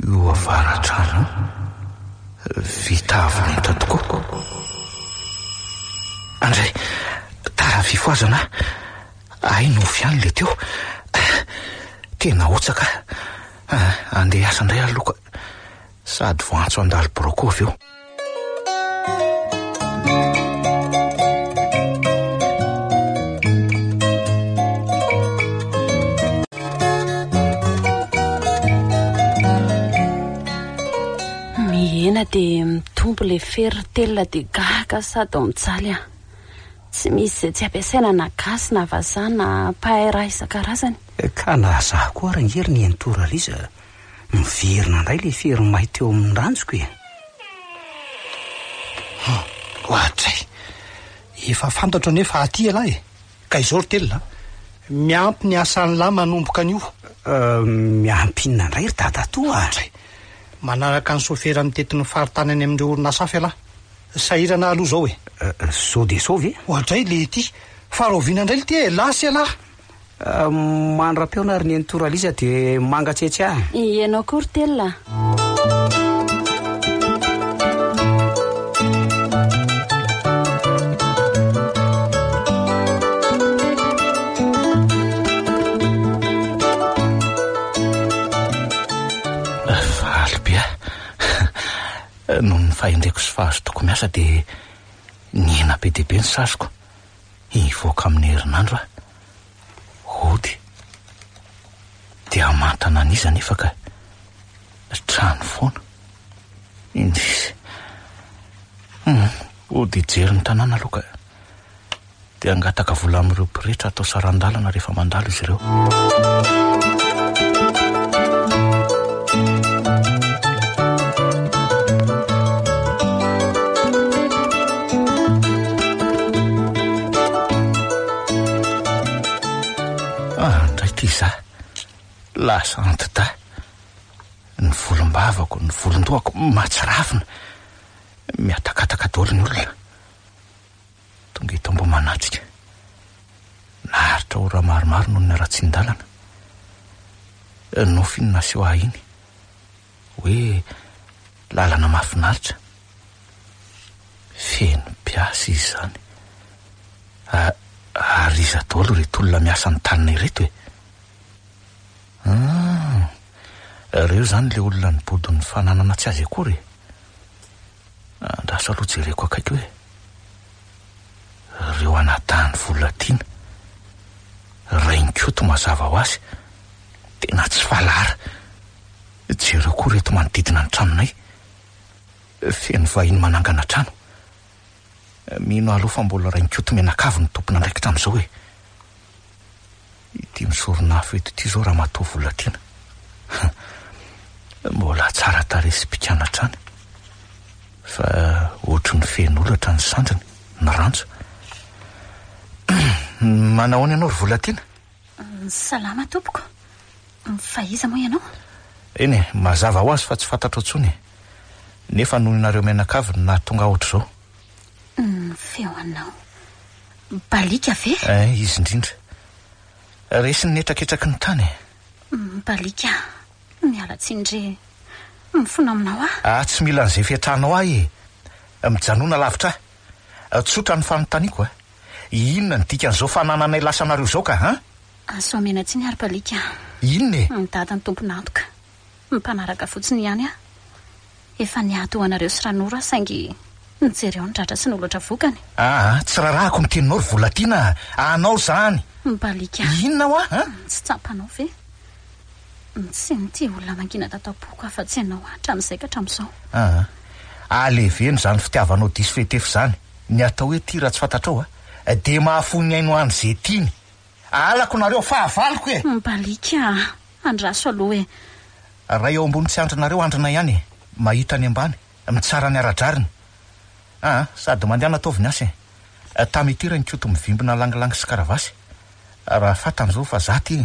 Io avaratrano io, vita avo lenta tokoa. Andray, tara fifohazana aho, hay nofy ihany ilay teo. Tena hotsaka aho. Andeha hiasa indray aloha ka. Sady voantso handalo birao koa avy eo. Mihena dia mitombo ilay fery ry Telina dia gaga sady mijaly aho. Tsy misy izay tsy ampiasaina na gasy na vazaha na mpahay raha isan-karazany. Ka na za koa ary ange ry Nenitoa Ralisa miverina indray ilay fery may teo amin'ny ranjoko e! Hum, oadray. Efa fantatro anie fa aty ialahy e. Ka izao ry Telina a, miampy ny asan'lah manomboka anio. Miampy inona indray ry dadatoa a? Oadray. Manaraka ny sofera mitety ny faritany any amin'ireo orinasa hafa ialahy. Sahirana aloha izao e. Zao dia zao ve? Oadray leity. Fa rahoviana indray lty e? Lasa ialahy. Mandra-pihaona ry Nenitoa Ralisa dia mangatsiatsiahy. Ianao koa ry Telina a. Faly be aho. Noho ny fahendreko sy fahazotoako miasa dia nihena be dia be ny saziko. Hivoaka amin'ny herinandro aho. Hody. Dia hamantana an'iza anefa ka trano foana. Indrisy. Hum, hody hijery ny tanàna aloha ka. Dia hangataka vola amin'ireo pretra atao saran-dalana rehefa mandalo izy ireo. Ah, ndray ty za. Lasa anti-dahy. Ny volombavako, ny volon-dohako mahatsiravina. Mihatakataka daholo ny olona. Tonga eto Ambohimanatrika. Naharitra ora maromaro noho ny haratsian-dalana. Nofy iny naseho ahy iny. Hoe lalana mahafinaritra. Feno mpiasa izy izany. Ary iza daholo ireto olona miasa ny tanana ireto e? Ah, ireo izany ilay olona nibodo ny fananana tsy azy akory e. Andraso aloha jereko akaiky hoe. Ireo anadahin'i Volatiana. Rainikoto mazava ho azy. Tena tsy falara. Jereo koa ireto manodidina ny tranonay. Feno vahiny manangana trano. Mino aho aloha fa mbola Rainikoto mianakavy no tompon'andraikitra amin'izao e. Ity misorona afo eto ity izao Ramatoa Volatiana. Mbola tsara tarehy sy mpikana hatrany. Fa ohatry ny feno holatra ny sandriny, ny ranjo. Manahoana ianao ry Volatiana? Salama tompoko. Fa iza moa ianao? Eny e, mazava ho azy fa tsy fantatro intsony e. Nefa noho ianareo mianakavy no nahatonga ahy ohatr'izao. Ny feo anao. Baliaka ve? Eh, izy indrindra. Resin'ny hetraketraky ny tany e. Baliaka, miala tsiny re. Mifona aminao aho. Ah, tsy mila an'izay fiatranao ahy e. Mijanona lavitra ahy. Tsotra ny fanontaniako a. Inona ny dikan'izao fanananay lasanareo izao ka, an? Azo omena tsiny ary Baliaka. Inona e? Ny dada no tompon'antoka. Mpanaraka fotsiny ihany aho. Efa niady ho anareo sy Ranoro aho saingy nijereo ny ratra sy ny olatra vokany. Aa, tsy rarahako ny teninao ry Volatiana a! Anao izany! Baliaka. Inona hoa, an? Tsy tsapanao ve? Tsy nitia olona mangina tato am-poko afa-tsy ianao hatramin'izay ka hatramin'izao. Aa, aleveno izany fitiavanao diso fetefy izany. Ny atao hoe tia raha tsy fantatrao a, dia mahafoy ny ainy ho an'izay tiany. Halako nareo, fahavaloko e! Baliaka a! Andraso aloha e! Ray ao ambony tsy andrinareo andrina ihany e! Mahita ny ambany, mitsara ny ara-drariny. Aa, sady mandehana ataovy ny asa e! Tamy ity ry Nikoto mivimbina langilangy sy karavasy. Raha fantany izao fa za ty,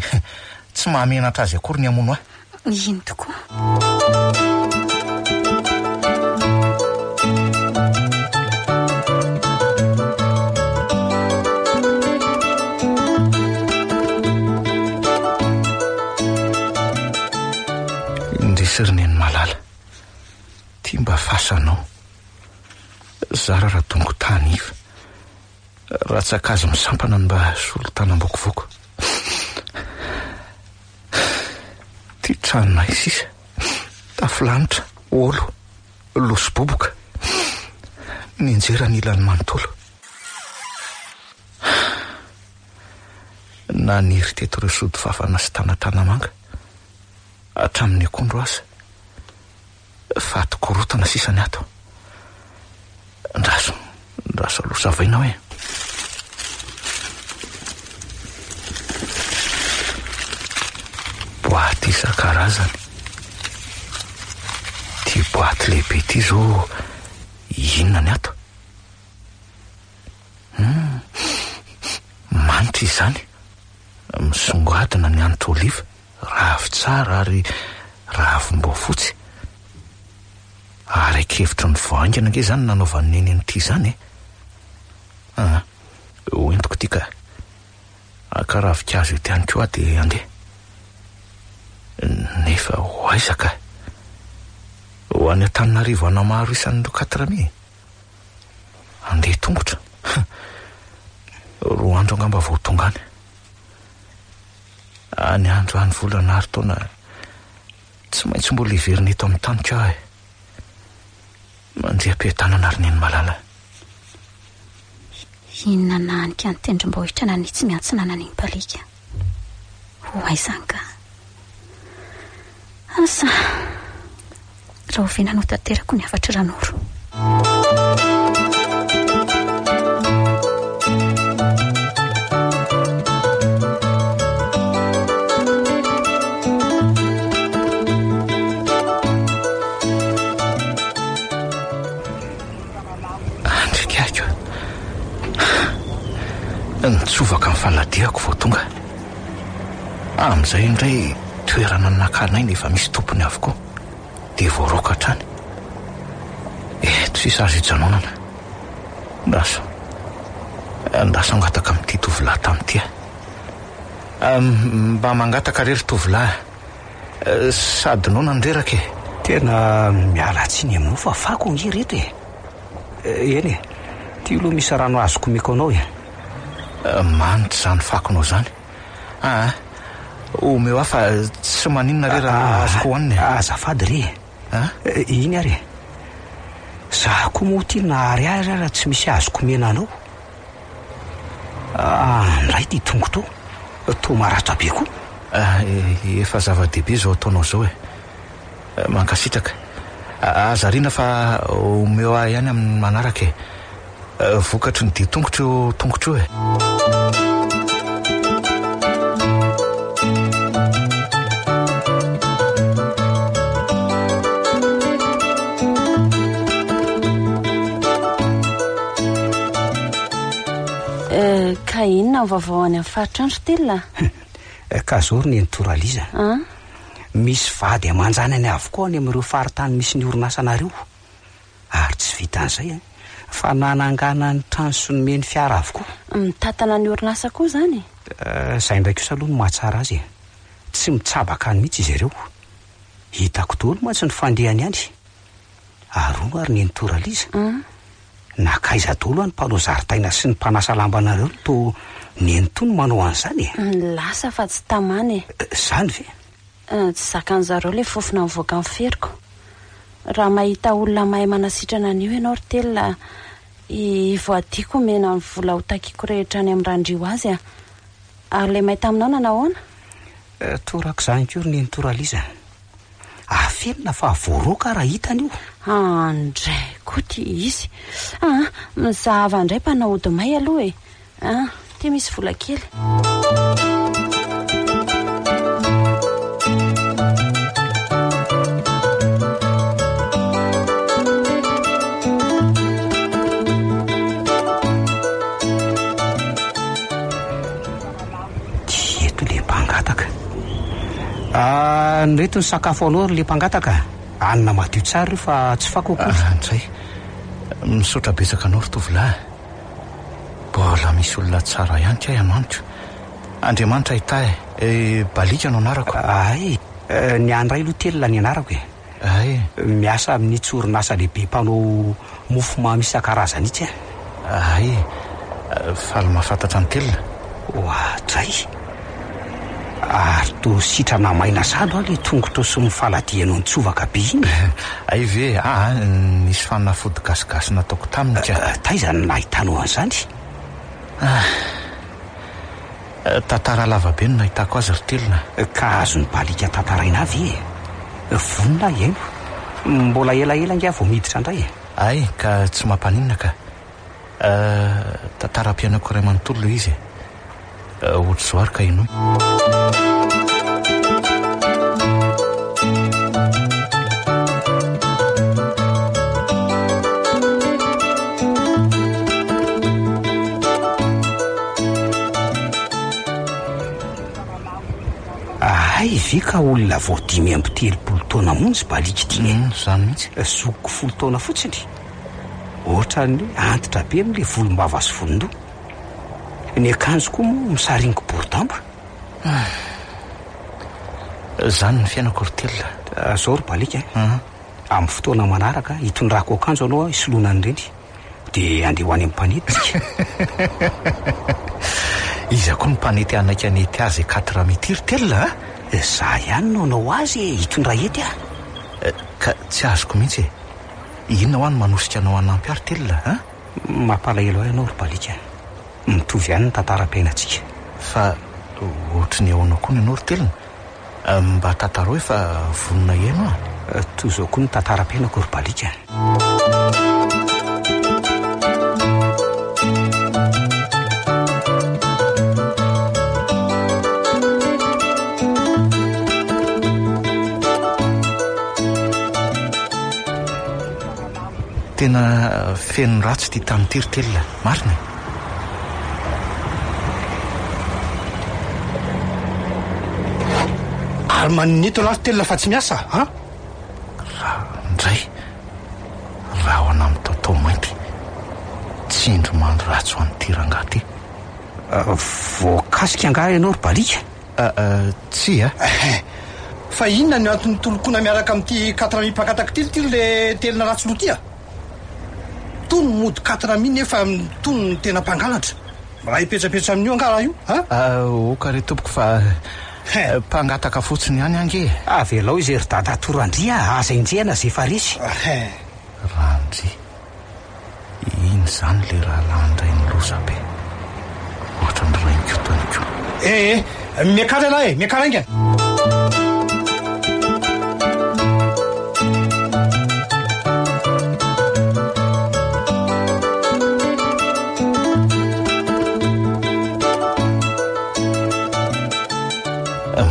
tsy mahamenatra azy akory ny hamono ahy. Iny tokoa. Indrisy ry neny malala, ty mba fasanao. Zara raha dongo tany iva. Ratsan-kazo misampana no mba solon-tanam-bokovoko. Ty tranonay sisa, tafo lanitra, olo, loso boboka. Nianjera ny ilany manontolo. Naniry teto ireo sody fafana sy tanatanamanga, hatramin'ny akondro aza. Faty korontana sisa ny ato. Andraso, andraso aloha savaina hoe. Boaty isan-karazany. Ity boaty lehibe ity izao inona ny ato? Hum, manitra izany. Misongadina ny hanitra oliva. Ravintsara ary ravim-boafotsy. Ara-kevitry ny vao haingana ange izany nanaovan'i Neny an'ity izany e! Aa, ho entiko ity ka. Haka ravinkazo eto ihany koa aho dia handeha. Nefa ho aiza ka? Ho any Antananarivo hanamaro isan'ireo quatre mille e? Handeha tongotra? Roa andro angamba vao tonga any. Any andro any volana ary taona tsy maintsy mbola hiverina eto amin'ny taniko aho e. Mandeha am-piadanana ry Neny malala. Inona nahanika ny tendrombohitra nanitsy miantsinanana iny baliaka. Ho aiza angaha? Asa! Rahoviana no tanterako ny hafatr'i Ranoro? Andrik'aiko. Nitsovaka ny faladiako vao tonga. Amin'izay indray toerana nakana aina efa misy tompony avokoa. Dia voaroaka hatrany. Eto sisa azo ijanonana. Andraso. Andraso hangataka amin'ity tovolahy tamin'ity aho. Mba mangataka re ry tovolahy. Sady noana no reraka e. Tena miala tsiny aminao fa fako ange ireto e. Eny e, ity aloha misy rano azoko omeko anao e. Manitra izany fakonao izany. Aa, Omeo ahy fa tsy maninona re raha azoko hohanina e. Azafady re e. Iny ary e. Za koa moa ity na ariary ara tsy misy azoko omena anao. Andray ity tongotrao, toa maratra be koa. Efa zava-dehibe izao ataonao izao e. Mankasitraka. Aza ariana fa omeo ahy ihany amin'ny manaraka e. Vokatry ny dian-tongotra io tongotra io e. Ka inona ny vaovao any amin'ny faritra any ry Telina? Ka zao ry Nenitoa Raliza a. Misy vady aman-janany avokoa any amin'ireo faritany misy ny orinasanareo. Ary tsy vitan'izay an, fa nanangana ny trano sy nomeny fiara avokoa. Mitantana ny orinasa koa izany e? Izay indray kosa aloha no mahatsara azy e. Tsy mitsabaka any mihitsy izy ireo. Hitako daholo mantsy ny fandehany any. Ary hono ary Nenitoa Raliza, nankaiza daholo any mpanao zaridaina sy ny mpanasa lambanareo no toa Nenitoa no manao an'izany e? Lasa fa tsy tamana e. Izany ve? Tsy zakan'ny zareo ilay fofona mivoaka ny feriko. Raha mahita olona mahay manasitrana an'io ianao ry Telina, ivoadiako omena ny vola ho takiako rehetra any amin'i Randria ho azy a! Ary ilay may taminao nanao ahoana? Torak'izany koa ry Nenitoa Raliza. Afenina fa voaroaka raha hitany io. Andray koa ty izy. Aa, mizahava indray mpanao ody may aloha e. Aa, ty misy vola kely. Ty eto le mpangataka. Ah, ireto ny sakafo anao ry le mpangataka. Hanina madio tsara io fa tsy fako akory. Ah, ndray. Misaotra betsaka anao ry tovolahy. Mbola misy olona tsara ihany kay ano amiko. Andriamanitra hitahy e. Balika no anarako. Hay, ny ahy indray aloha Telina ny anarako e. Hay. Miasa amin'itsy orinasa lehibe mpanao mofomamy isan-karazany itsy aho. Hay, faly mahafantatra an'i Telina. Oadray! Ary toa sitrana maina sahady hoa ilay tongotrao sy ny faladianao nitsovaka be iny e! Hay ve? Aa, nisy fanafody gasigasy nataoko taminy ka. Taiza no nahitanao an'izany? Ah. Tantara lava be no nahitako azy ry Telina. Ka azon'i Balika tantaraina avy e! Vonona aho hihaino. Mbola elaela ange aho vao miditra indray e! Hay, ka tsy mampaninona ka. Tantaram-piainako iray manontolo ilay izy e! Ohatr'izao ary ka henoy. Hay ve ka olona vao 35 taona monja i Baliky ity e? Izany mihitsy. Zokiko folo taona fotsiny. Ohatran'ny hoe antitra be amin'ilay volombava sy volon-doha. Ny akanjo koa moa misaringo boridamba. Izany ny fiainako ry Telina. Izao ry Baliky a. Amin'ny fotoana manaraka, hitondrako akanjo anao hisoloana an'ireny. Dia andeha ho any amin'ny mpanety tsika. Iza koa no mpanety hanaiky hanety azy quatre midi ry Telina a? Izaho ihany no hanao azy e, hitondra hety aho. Ka tsy azoko mihitsy e. Inona hoa no manosika anao hanampy ahy ry Telina a? Mampalahelo ahy ianao ry Balika. Mitovy ihany ny tantaram-piainantsika. Fa ohatry ny ahoana koa ny anao ry Telina? Mba tantarao hoe fa vonona hihaino aho. Toy izao koa ny tantaram-piainako ry Balika. Tena feno ratsy ity tany ity ry Telina, marina e! Ary maninona eto ialahy ry Telina fa tsy miasa an? Raha indray, rahona mitaotao mainty, tsindrimandry ratsy ho an'ity rangahy ity. Voakasika angaha ianao ry Balika? Tsia. Fa inona no antony tolokona miaraka amin'ity quatre mille mpangataka ity ry le telina ratsy loha ity a? Tony mody quatre mille nefa tony no tena mpangalatra. Miray petsapetsa amin'io angaha raha io a? Oka re tompoko fa. Mpangataka fotsiny ihany ange e. Avelao izy ry dadatoa Randria a, aza enjehina ze efa resy. Randria. Iny izany le rahalahin-drainy loza be. Ohatran'ny rainiko tany koa. Eh eh, miakara ialahy e, miakara haingana.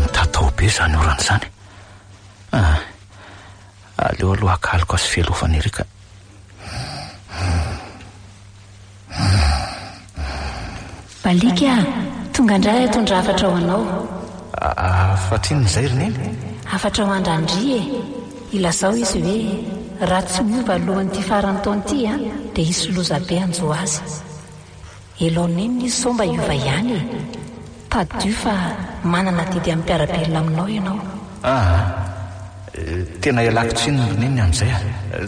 Mitatao be izany orana izany. Ah, aleo aloha haka aloka sy fialofana ery ka. Baliaka a! Tonga indray aho hitondra hafatra ho anao. Hafatra inona izay ry Neny? Hafatra ho an-dRandria e! Ilazao izy hoe raha tsy miova alohan'ity faran'ny taona ity dia hisy loza be hanjo azy. Elao nenina izy sao mba hiova ihany e! Tadidio fa manana adidy amin'ny mpiara-belona aminao ianao. Aa! Tena ialako tsiny ry neny amin'izay a!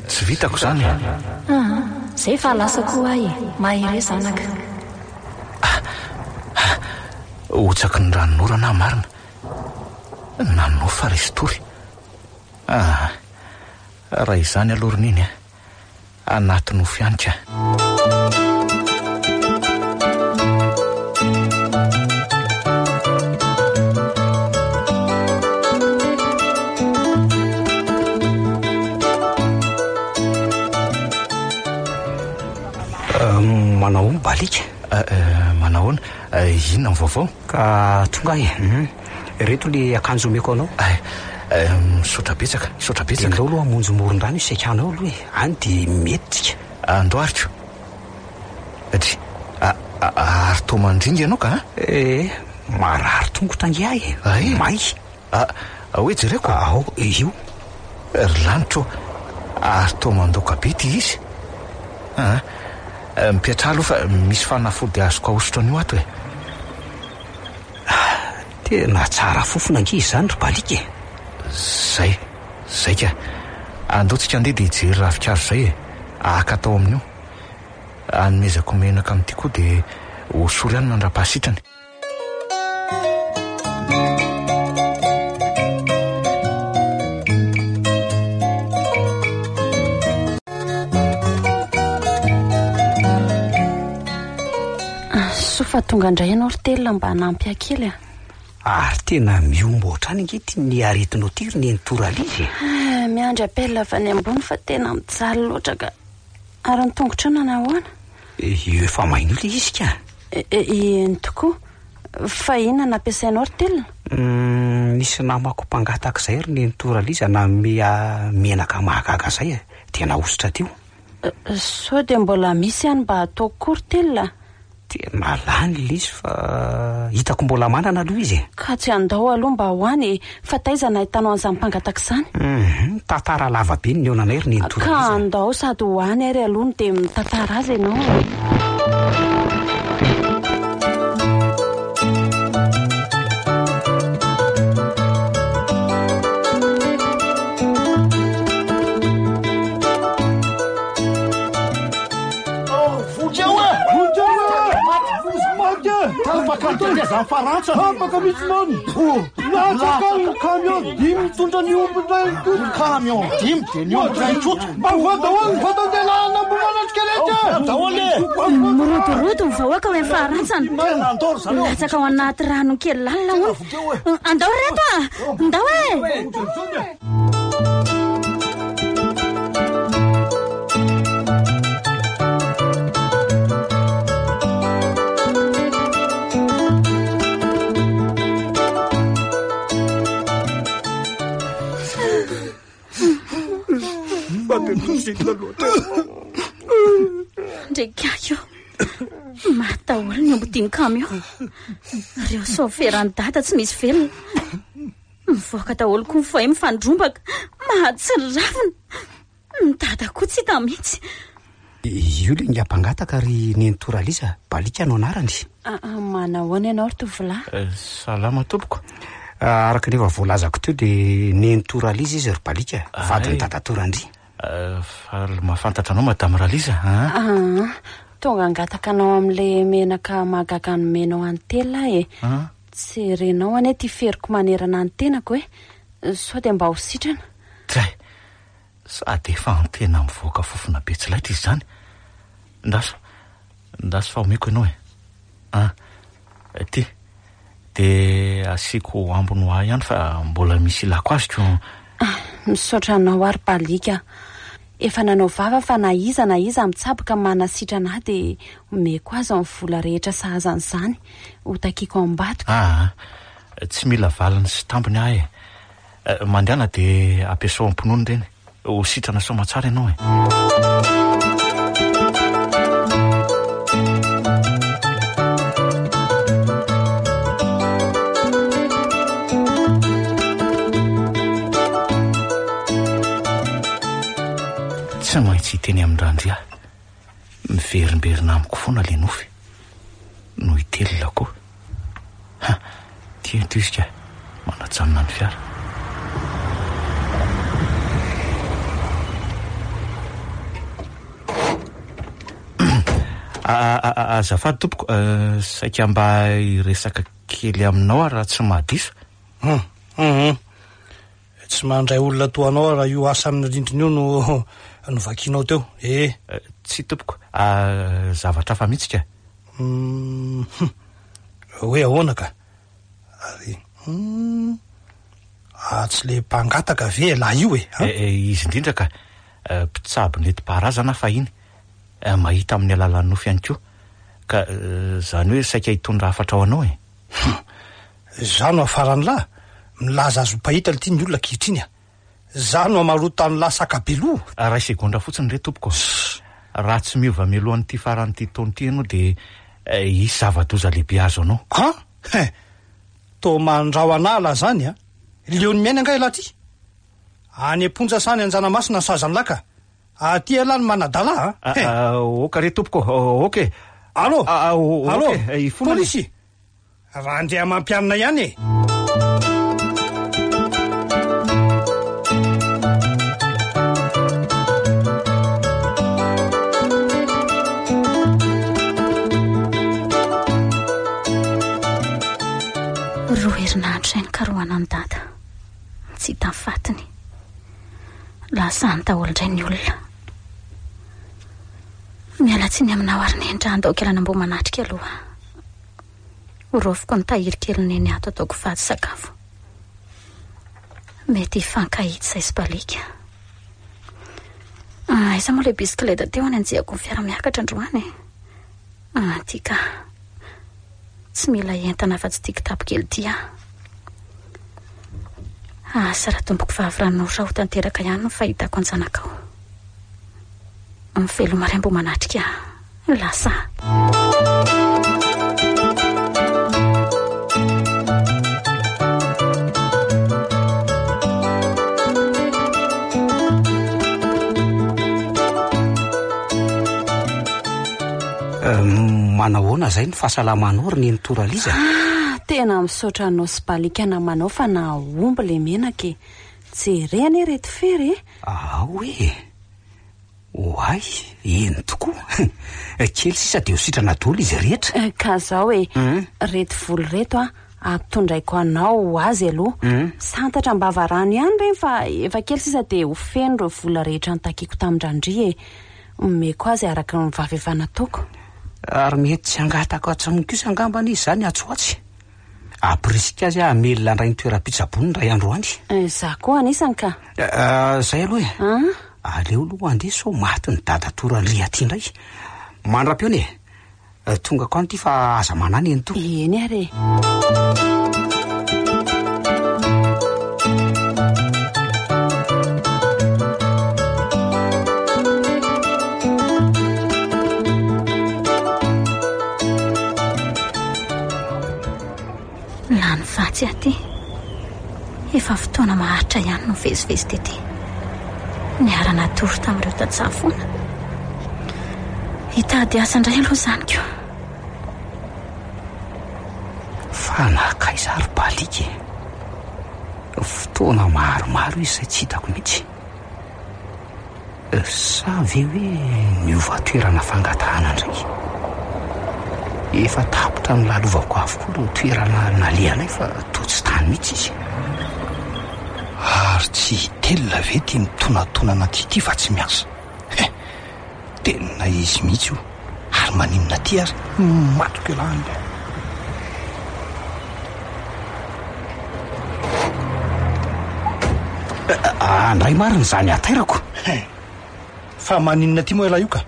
Tsy vitako izany e! Aa! Izay fa lasa koa aho e! Mahereza anaka. Ah! Ah! Hotsaky ny ranonorana aho marina. Nanofa resy tory. Aa! Raha izany aloha ry neny a! Anaty nofy ihany ka. Manao ahoana Balika? Manao ahoana? Inona ny vaovao? Ka tonga aho e. Ireto le akanjo omeko anao. Ay, misaotra betsaka, misaotra betsaka. Dia ndao aloha hamonjy moron-drano isika any ao aloha e. Any dia mety tsika. Andao ary ko. Dry, ary toa mandringa ianao ka a? Ee, marary tongotra ange aho e. Ay. May. A, hoe jereko. Ao, io. Ry lanitra ô, ary toa mandoaka be ity izy. Aa, mipetraha aloha fa misy fanafody azoko ahosotra an'io ato e. Tena tsara fofona ange izany ry Balika e! Zay, zay ka. Andao tsika andeha dia hijery ravinkazo zay e. Haka atao amin'io. Hanomezako menaka amin'ity koa dia hosory ihany mandra-pahasitrany. Soa fa tonga indray ianao ry Telina mba hanampy ahy kely a. Ary tena mihombo hatrany ange ity ny aretinao ity ry Nenitoa Ralizy e. Ah, miandry appel avy any ambony fa tena mijaly loatra ka. Ary ny tongotrao nanahoana? Io efa maina io ilay izy ka. Eny tokoa. Fa inona no ampiasainao ry Telina? Nisy namako mpangataka izay ry Nenitoa Raliza nanome ahy menaka mahagaga izay e. Dia nahosotra teo. Sao dia mbola misy any mba ataoko koa ry Telina? Tena lany ilay izy fa hitako mbola manana aloha izy e. Ka tsy handao aloha mba ho any e! Fa taiza no ahitanao an'izany mpangataka izany? Hum, tantara lava be ny nihaonanay ry Nenitoa Ka Raliza a. handao sady ho any ary aloha no dia mitantara azy ianao e. Tapaka ny tetezan'i Farantsa. Tapaka mihitsy man. Latsaka ny camion dimy mitondra ny omby indray Koto. Camion dimy dia ny omby indray Koto. Mba voa daholo ny vatan-dehilahy an'Ambohimanantsika rehetra. Voa daholo e. Mirodorodo ny vahoaka ao Farantsana. Latsaka ao anaty rano kely lalina hono. Andao ry reto a! Ndao e! Ndrekako maty daholo ny omby dimy camion. Ireo saoferan'i dada tsy misy velona. Mivoaka daholo koa ny foay mifandrombaka. Mahatsiravina. Ny dada koa tsy hita mihitsy. Io ilay ingahy mpangataka ry Nenitoa Ralisa, Balika no anarany. Manahoana ianao ry tovolahy? Salama tompoko. Araka ny efa voalazako teo dia Nenitoa Ralisa izy ry Balika, vadin'i Dadatoa Randria. Faly mahafantatra anao Madame Ralisa a. Aa, tonga hangataka anao amin'ilay menaka mahagaga nomenao an'i Telina aho e. Jerenao anie ity feriko manerana ny tenako e! Sao dia mba ho sitrana. Dray! Sady efa antena mivoaka fofona be tsy laitra izy izany. Ndraso, ndraso fa omeko ianao e. An, ity. Dia asiako ambiny ho ahy ihany fa mbola misy ilako azy ko. Misaotra anao ary Baliaka a. Efa nanao vava fa na iza na iza mitsabo ka manasitrana ahy dia omeko azy ny vola rehetra sahaza an'izany. Ho takiako ambadiko. Aa, tsy mila valiny sy tambiny aho e. Mandehana dia ampiasao am-pinoana ireny. Ho sitrana soamatsara ianao e. Tsy maintsy hiteny amin-dRandria. Miverimberina amiko foana ilay nofy. No hitelina koa. Ha! Ty eto izy ka. Manajanona ny fiara. Azafady tompoko, saika mba hiresaka kely aminao aho raha tsy mahadiso. Hum, hum. Tsy mandray olona toa anao aho raha io asa amin'ny rindrina io no novakianao teo. Eh. Tsia tompoko, zavatra hafa mihitsy ka. Hum, hoe ahoana ka? Ary hum, ah, tsy le mpangataka ve ialahy io e? Eh, eh, izy indrindra ka. Mpitsabo nentim-paharazana aho fahiny. Mahita amin'ny alalan'ny nofy ihany koa. Ka izany hoe saika hitondra hafatra ho anao e. Hum! Izaho no hafaran'lah? Milaza azy ho mpahita lty ny olona ankehitriny a! Izaho no hamarotan'lah saka be loha? Ray segondra fotsiny re tompoko a! Raha tsy miova mialohan'ity faran'ity taona ity ianao dia hisy zava-doza lehibe hahazo anao. An! Hein! Toa mandrao anah lah zany a! Leon'ny miaina angaha ialahy ty? Any am-ponja sa any Anjanamasina ny sazan'lah ka! Aty ialahy no manadala a! Hein! Ok re tompoko, ok e! Allo! Allo! Ok e, ifona anie. Polisy! Randriamampianina ihany e! Roa herinandro izay nikarohana an'i Dada. Tsy hita ny fatiny. Lasa any daholo indray ny olona. Miala tsiny aminao ary Neny raha handao kely an'Ambohimanatrika aloha. Horaofiko ny tahiry kelin'i Neny ato ataoko fady sakafo. Mety hifankahita izay sy baliaka. Ah, aiza moa ilay bisikileta teo anenjehako ny fiara miakatra androany e? Ah, ity ka. Tsy mila entana afa-tsy ity kitapo kely ity aho. Asa raha tompoko vavy Ranoro ho tanteraka ihany ny fahitako an-janakao. Miveloma ray mbo manatrika lasa. Manahoana izay ny fahasalamanao ry Nenitoa Raliza? Ah, tena misaotra anao sy Balika namanao fa nahomby le menaka e. Jere anie ireto fery e. Ao e! Oay, eny tokoa. Kely sisa dia ho sitrana daholo izy rehetra. Eh, ka zao e, reto vola ireto a, ampitondraiko anao ho azy aloha. Santatra am-bava rano ihany ireny fa efa kely sisa dia ho feno ireo vola rehetra notakiako tamin-dRandria e. Omeko azy araka ny vava efa nataoko. Ary mety tsy hangataka intsony kosa angambany izy izany atsy ho atsy. Hampirisika azy aho hamelona indray ny toeram-pitsaboana indray andro any. Izaho koa anisany ka. Izay aloha e. Aleo aloha handeha sao maty ny dadatoa Randria aty indray. Mandra-pihaona e. Tonga ko any ity fa aza manahy nenitoa. Eny ary e. Lany vatsy aty. Efa fotoana maharitra ihany no nivezivezy tety. Niara-natory tamin'ireo tantsaha foana. Hitady asa indray aloha izany ko. Fa nankaiza ary baliaka e? Fotoana maromaro izy izay tsy hitako mihitsy. Sa ve hoe niova toerana fangatahana indray? Efa tapitra nolalovako avokoa ireo toerana nalehanay fa toa tsy tany mihitsy izy. Ary tsy i Telina ve ity mitonatonana aty ity fa tsy miasa? He! Tena izy mihitsy io. Ary maninona aty ary? Matiko ialahy any. Andray marina izany hatairako. He! Fa maninona aty moa ialahy io ka?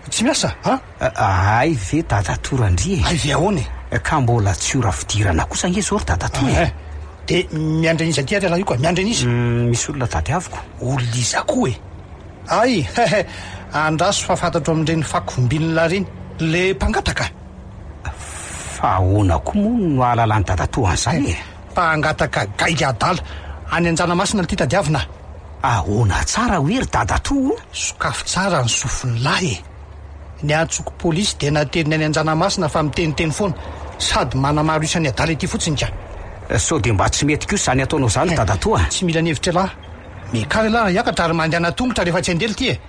Tsy miasa a? Hay ve dadatoa Randria e? Hay ve ahoana e? Ka mbola tsy ora fidirana kosa ange izao ry dadatoa e. Eh, dia miandry an'iza aty ary ialahy io ka? Miandry an'iza? Misy olona tadiaviko. Olona iza koa e? Hay, hehe, andraso fa fantatro amin'ireny fako vombinin'lah ireny. Le mpangataka? Fa ahoana koa moa no ahalalan'i dadatoa an'izany e? Mpangataka gaigy adala. Any Anjanamasina ity tadiavina. Ahoana tsara hoe ry dadatoa o? Sokafy tsara ny sofin'lah e! Ny antsoko polisy dia nateriny any Anjanamasina fa miteniteny foana sady manamaro isan'ny adala ety fotsiny ka. Sao dia mba tsy mety kosa izany ataonao izany ry dadatoa a! Tsy mila ny hevitr'ialahy. Miakara ialahy hiakatra ary mandehana tongotra rehefa tsy handeha ity e!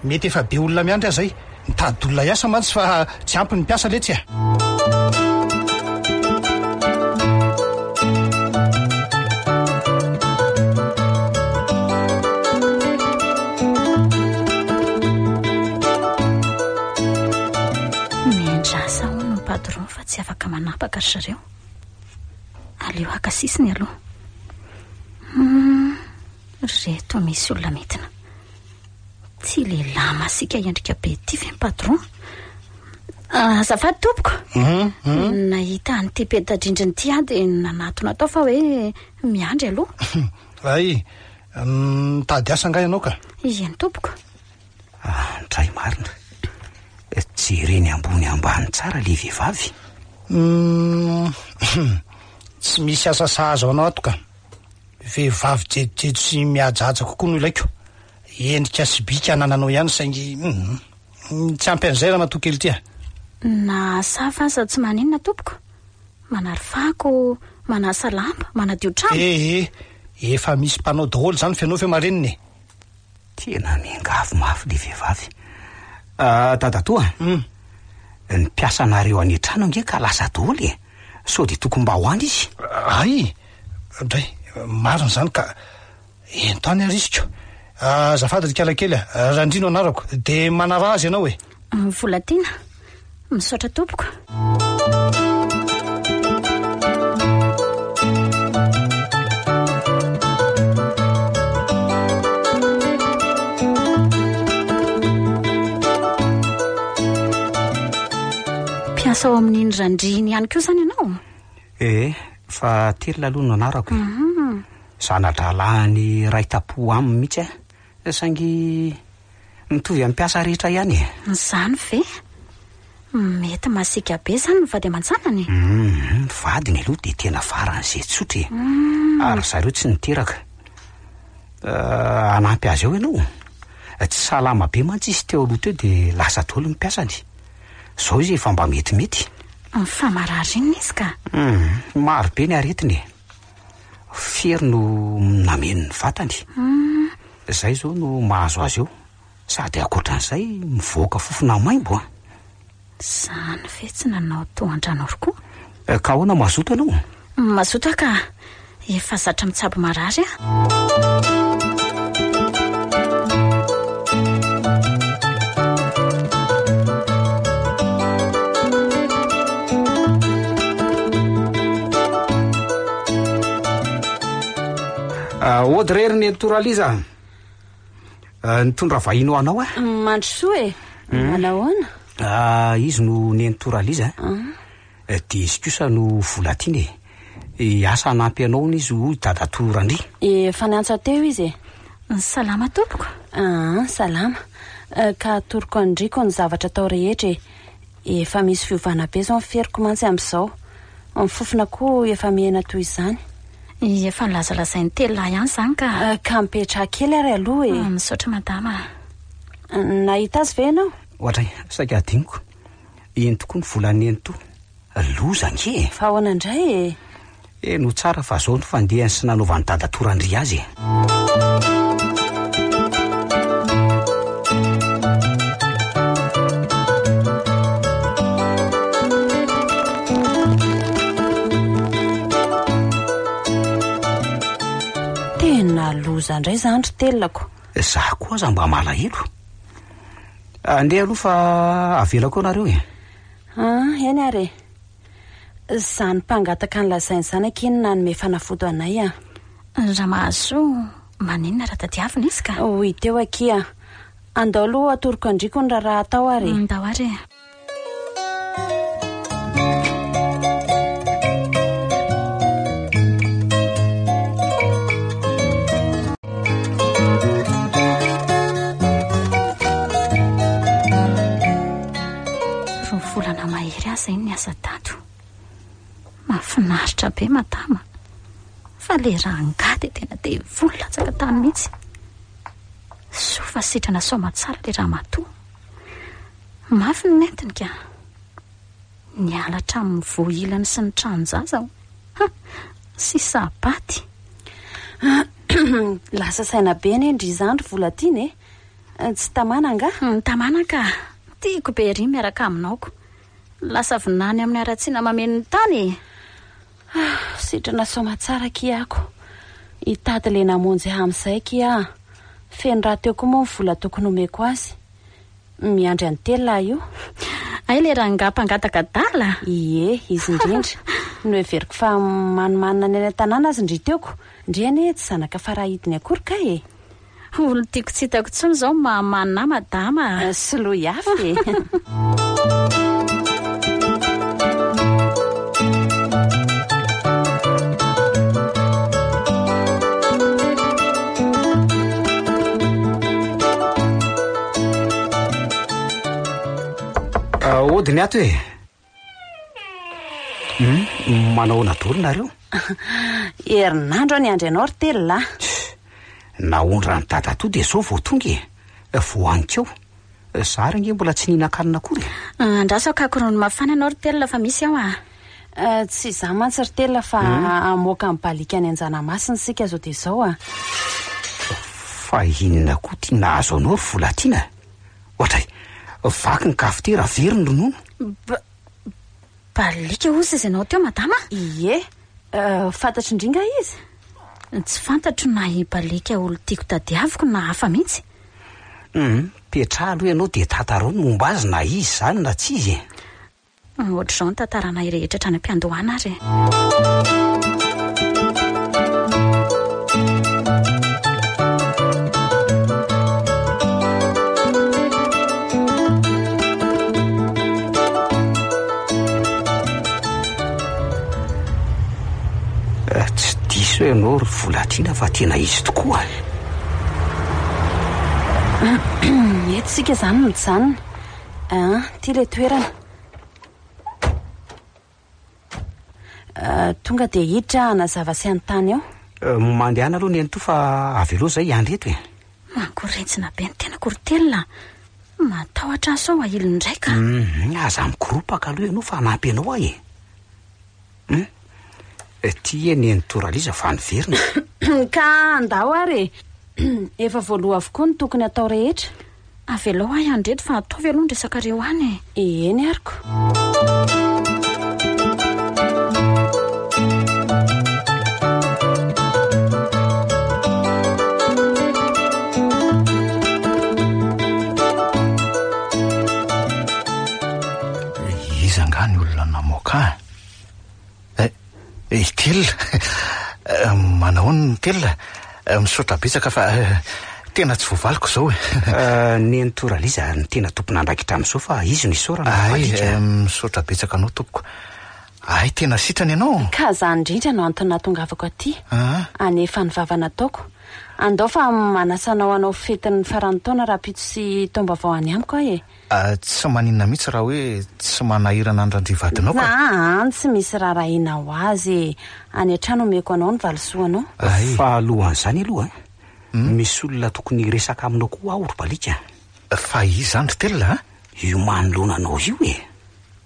Mety efa be olona miandry aza zay. Mitady olona hiasa mantsy fa tsy ampy ny mpiasa letsy a. Miandrasa hono ny patron fa tsy afaka manapaka ry zareo. Aleo haka sisiny aloha. Hum, reto misy olona midina. Ty lehilahy masiaka endrika be ty ve ny patron? Ah, azafady tompoko. Hmm, hmm. Nahita an'ity peta-drindrina ity aho dia nanatona tao fa hoe miandry aloha. Ay, mitady asa angaha ianao ka? Eny tompoko. Ah, ndray marina. Jereny ambony ambany tsara le vehivavy. Hmm, tsy misy asa sahaza ho anao ato ka. Vehivavy jejojejo sy mihajahaja kokoa no ilaiko. Endrika sy bika anananao ihany saingy hum tsy ampy an'izay ramatoa kely ity a! Na safa aza tsy maninona tompoko. Manary fako, manasa lamba, manadio trano. Eh eh, efa misy mpanao daholo izany f'ianao ve marenina e? Tena miangavy mafy le vehivavy. Ah, dadatoa a! Hum. Ny mpiasanareo any an-trano ange ka lasa daholo e! Sao dia tokony mba ho any izy? Hay! Dray, marina izany ka. Ento any ary izy ko. Azafady ry kala kely a, Randria no anarako, dia manaraha azy ianao e. Volatiana, misaotra tompoko. Mpiasa ao amin'iny Randria iny ihany koa izany ianao? Ee, fa Telina aloha no anarako e. Zana-drahalahin'ny iray tampo aminy mihitsy aho, saingy mitovy amin'ny mpiasa rehetra ihany e. Izany ve? Mety masiaka be izany ny vady aman-janany e? Hum, ny vadiny aloha dia tena faran'izay tsotra e. Ary ry zareo tsy niteraka. Hanampy azy ao ianao? Tsy salama be mantsy izy teo aloha teo dia lasa daholo ny mpiasany. Izao izy efa mba metimety. Fa marary inona izy ka? Hum, maro be ny aretiny e. Fery no nameno ny vatany. Izay izao no mahazo azy eo. Sady ankoatran'izay, mivoaka fofona maimbo an! Izany ve tsy nanao toa an-dRanoro koa? Ka ahoana, mazoto ianao? Mazoto aho ka. Efa zatra mitsabo marary aho. Audrey ry nenitoa Raliza a! Nitondra vahiny ho anao aho. Mandrosoa e! Manahoana? Izy no nenitoa Raliza a. Dia izy kosa no Volatiana e. Hiasa hanampy anao hono izy hoy dadatoa Randria. Efa niantso ahy teo izy e. Salama tompoko. Aa, salama. Ka atoroko an-dRiko ny zavatra atao rehetra e. Efa misy fiovana be izao ny feriko mantsy amin'izao. Ny fofona koa efa mihena toy izany. Efa nolazalazain'i Telina ihany izany ka. Ka mipetraha kely ary aloha e. Misaotra madama a. Nahita azy ve ianao? Oadray, saika hadinoko. Eny tokoa ny volan'i Nenitoa. Loza ange e! Fa ahoana indray e? Heno tsara fa zao ny fandehany sy nanaovan'i dadatoa Randria azy e! Loza indray izany ry Telina-ko. Za koa aza mba malahelo. Andeha aloha fa avelako eo nareo e. Ah, eny ary e. Izany mpangataka ny lazainy izany akia no nanome fanafody anay a. Ramahasoa, maninona raha tadiavina izy ka? Ho hita eo akia. Andao aloha atoroko an-dRiko ny raharaha atao ary e. Ndao ary e. Roa volana mahery aho izay no niasa tato. Mahafinaritra be madama. Fa le rangahy dia tena devoly latsaka tany mihitsy. Soa fa sitrana soamatsara le ramatoa. Mafy ny nentiny ka. Niala hatramin'ny voa ilany sy ny tranon-jaza aho. Ha! Sisa-paty. Lasa saina be anie ndry izany ry Volatiana e. Tsy tamana angaha? Tamana ka. Tiako be ery miaraka aminao ko. Lasa vinany amin'ny haratsiana mameno ny tany e. Sitrana soamatsara akia ako. Hitady le namonjy ahy amin'izay akia aho. Feno rahateo koa moa ny vola tokony homeko azy. Miandry an'i Telina aho io. Hay le rangahy mpangataka adala? Ie, izy indrindra. Noheveriko fa manimanina ny any an-tanàna azy ndry teoko. Ndry anie tsy zanaka farahidiny akory kay e. Olon-tiako tsy hitako intsony izao mahamanina ahy madama a. Soloy hafa e. Ody ny ato e. Hum, manao ahoana daholo nareo? Herinandro aho niandry anao ry Telina a. Naondran'i dadatoa dia izao vao tonga e. Vao aninkeo. Za ary ange mbola tsy nihinan-kanina akory e. Andraso hakako ronono mafana ianao ry Telina fa misy ao a. Tsy izaho mantsy ry Telina fa hamoaka ny baliaka any Anjanamasina isika izao dia izao a. Fa inona koa ity nahazo anao ry Volatiana? Ohatray, vaky ny kafitera, very ny ronono. Ba, baliaka hozy izy ianao teo madama a? Ie, fantatry ndry nga izy? Tsy fantatro na i baliaka olon-tiako tadiaviko na hafa mihitsy. Hum, petraha aloha ianao dia tantarao ny momba azy na izy izany na tsy izy e. Ohatr'izao ny tantaranay rehetra hatrany am-piandohana ary e. Tsy diso ianao ry Volatiana fa tena izy tokoa e. Eto isika izany mijanona. Ah, ity ilay toerana. Tonga dia hiditra hanazava sy hanontany ao. Mandehana aloha nenitoa fa avelao izay hiandry eto e. Mangorintsina be ny tenako ry Telina a. Matahotra aho sao ahiliny indray ka. Hum, aza mikoropaka aloha ianao fa hanampy anao aho e. Hum, ity e nenitoa Raliza fa niverina. Ka andao ary e. Efa voaloa avokoa ny tokony hatao rehetra. Avelao ahy handry eto fa ataovy aloha ny resakareo any e. Eny ary ko. Iza angaha ny olona namoaka ahy? Eh, i Telina. Manahoana ny Telina? Misaotra betsaka fa tena tsy voavaliko izao e. Nenitoa Raliza no tena tompon'andraikitra amin'izao fa izy no isaorana fa Ay, misaotra betsaka anao tompoko. Ay, tena sitrana ianao. Ka izany indrindra no antony nahatongavako aty. Hanefa ny vava nataoko. Andao fa manasa anao hanao fetin'ny faran'ny taona rahampitso sy taom-baovao any amiko aho e. Tsy maninona mihitsy raha hoe tsy manahirana an'i Randria vadinao ka. Aa, tsy misy raharahiana ho azy e. Any an-trano omeko anao ny valisoanao. Ay. Fa alohan'izany aloha, misy olona tokony hiresaka aminao koa aho ry Balika. Fa iza izany ry Telina a? Io manoloana anao io e.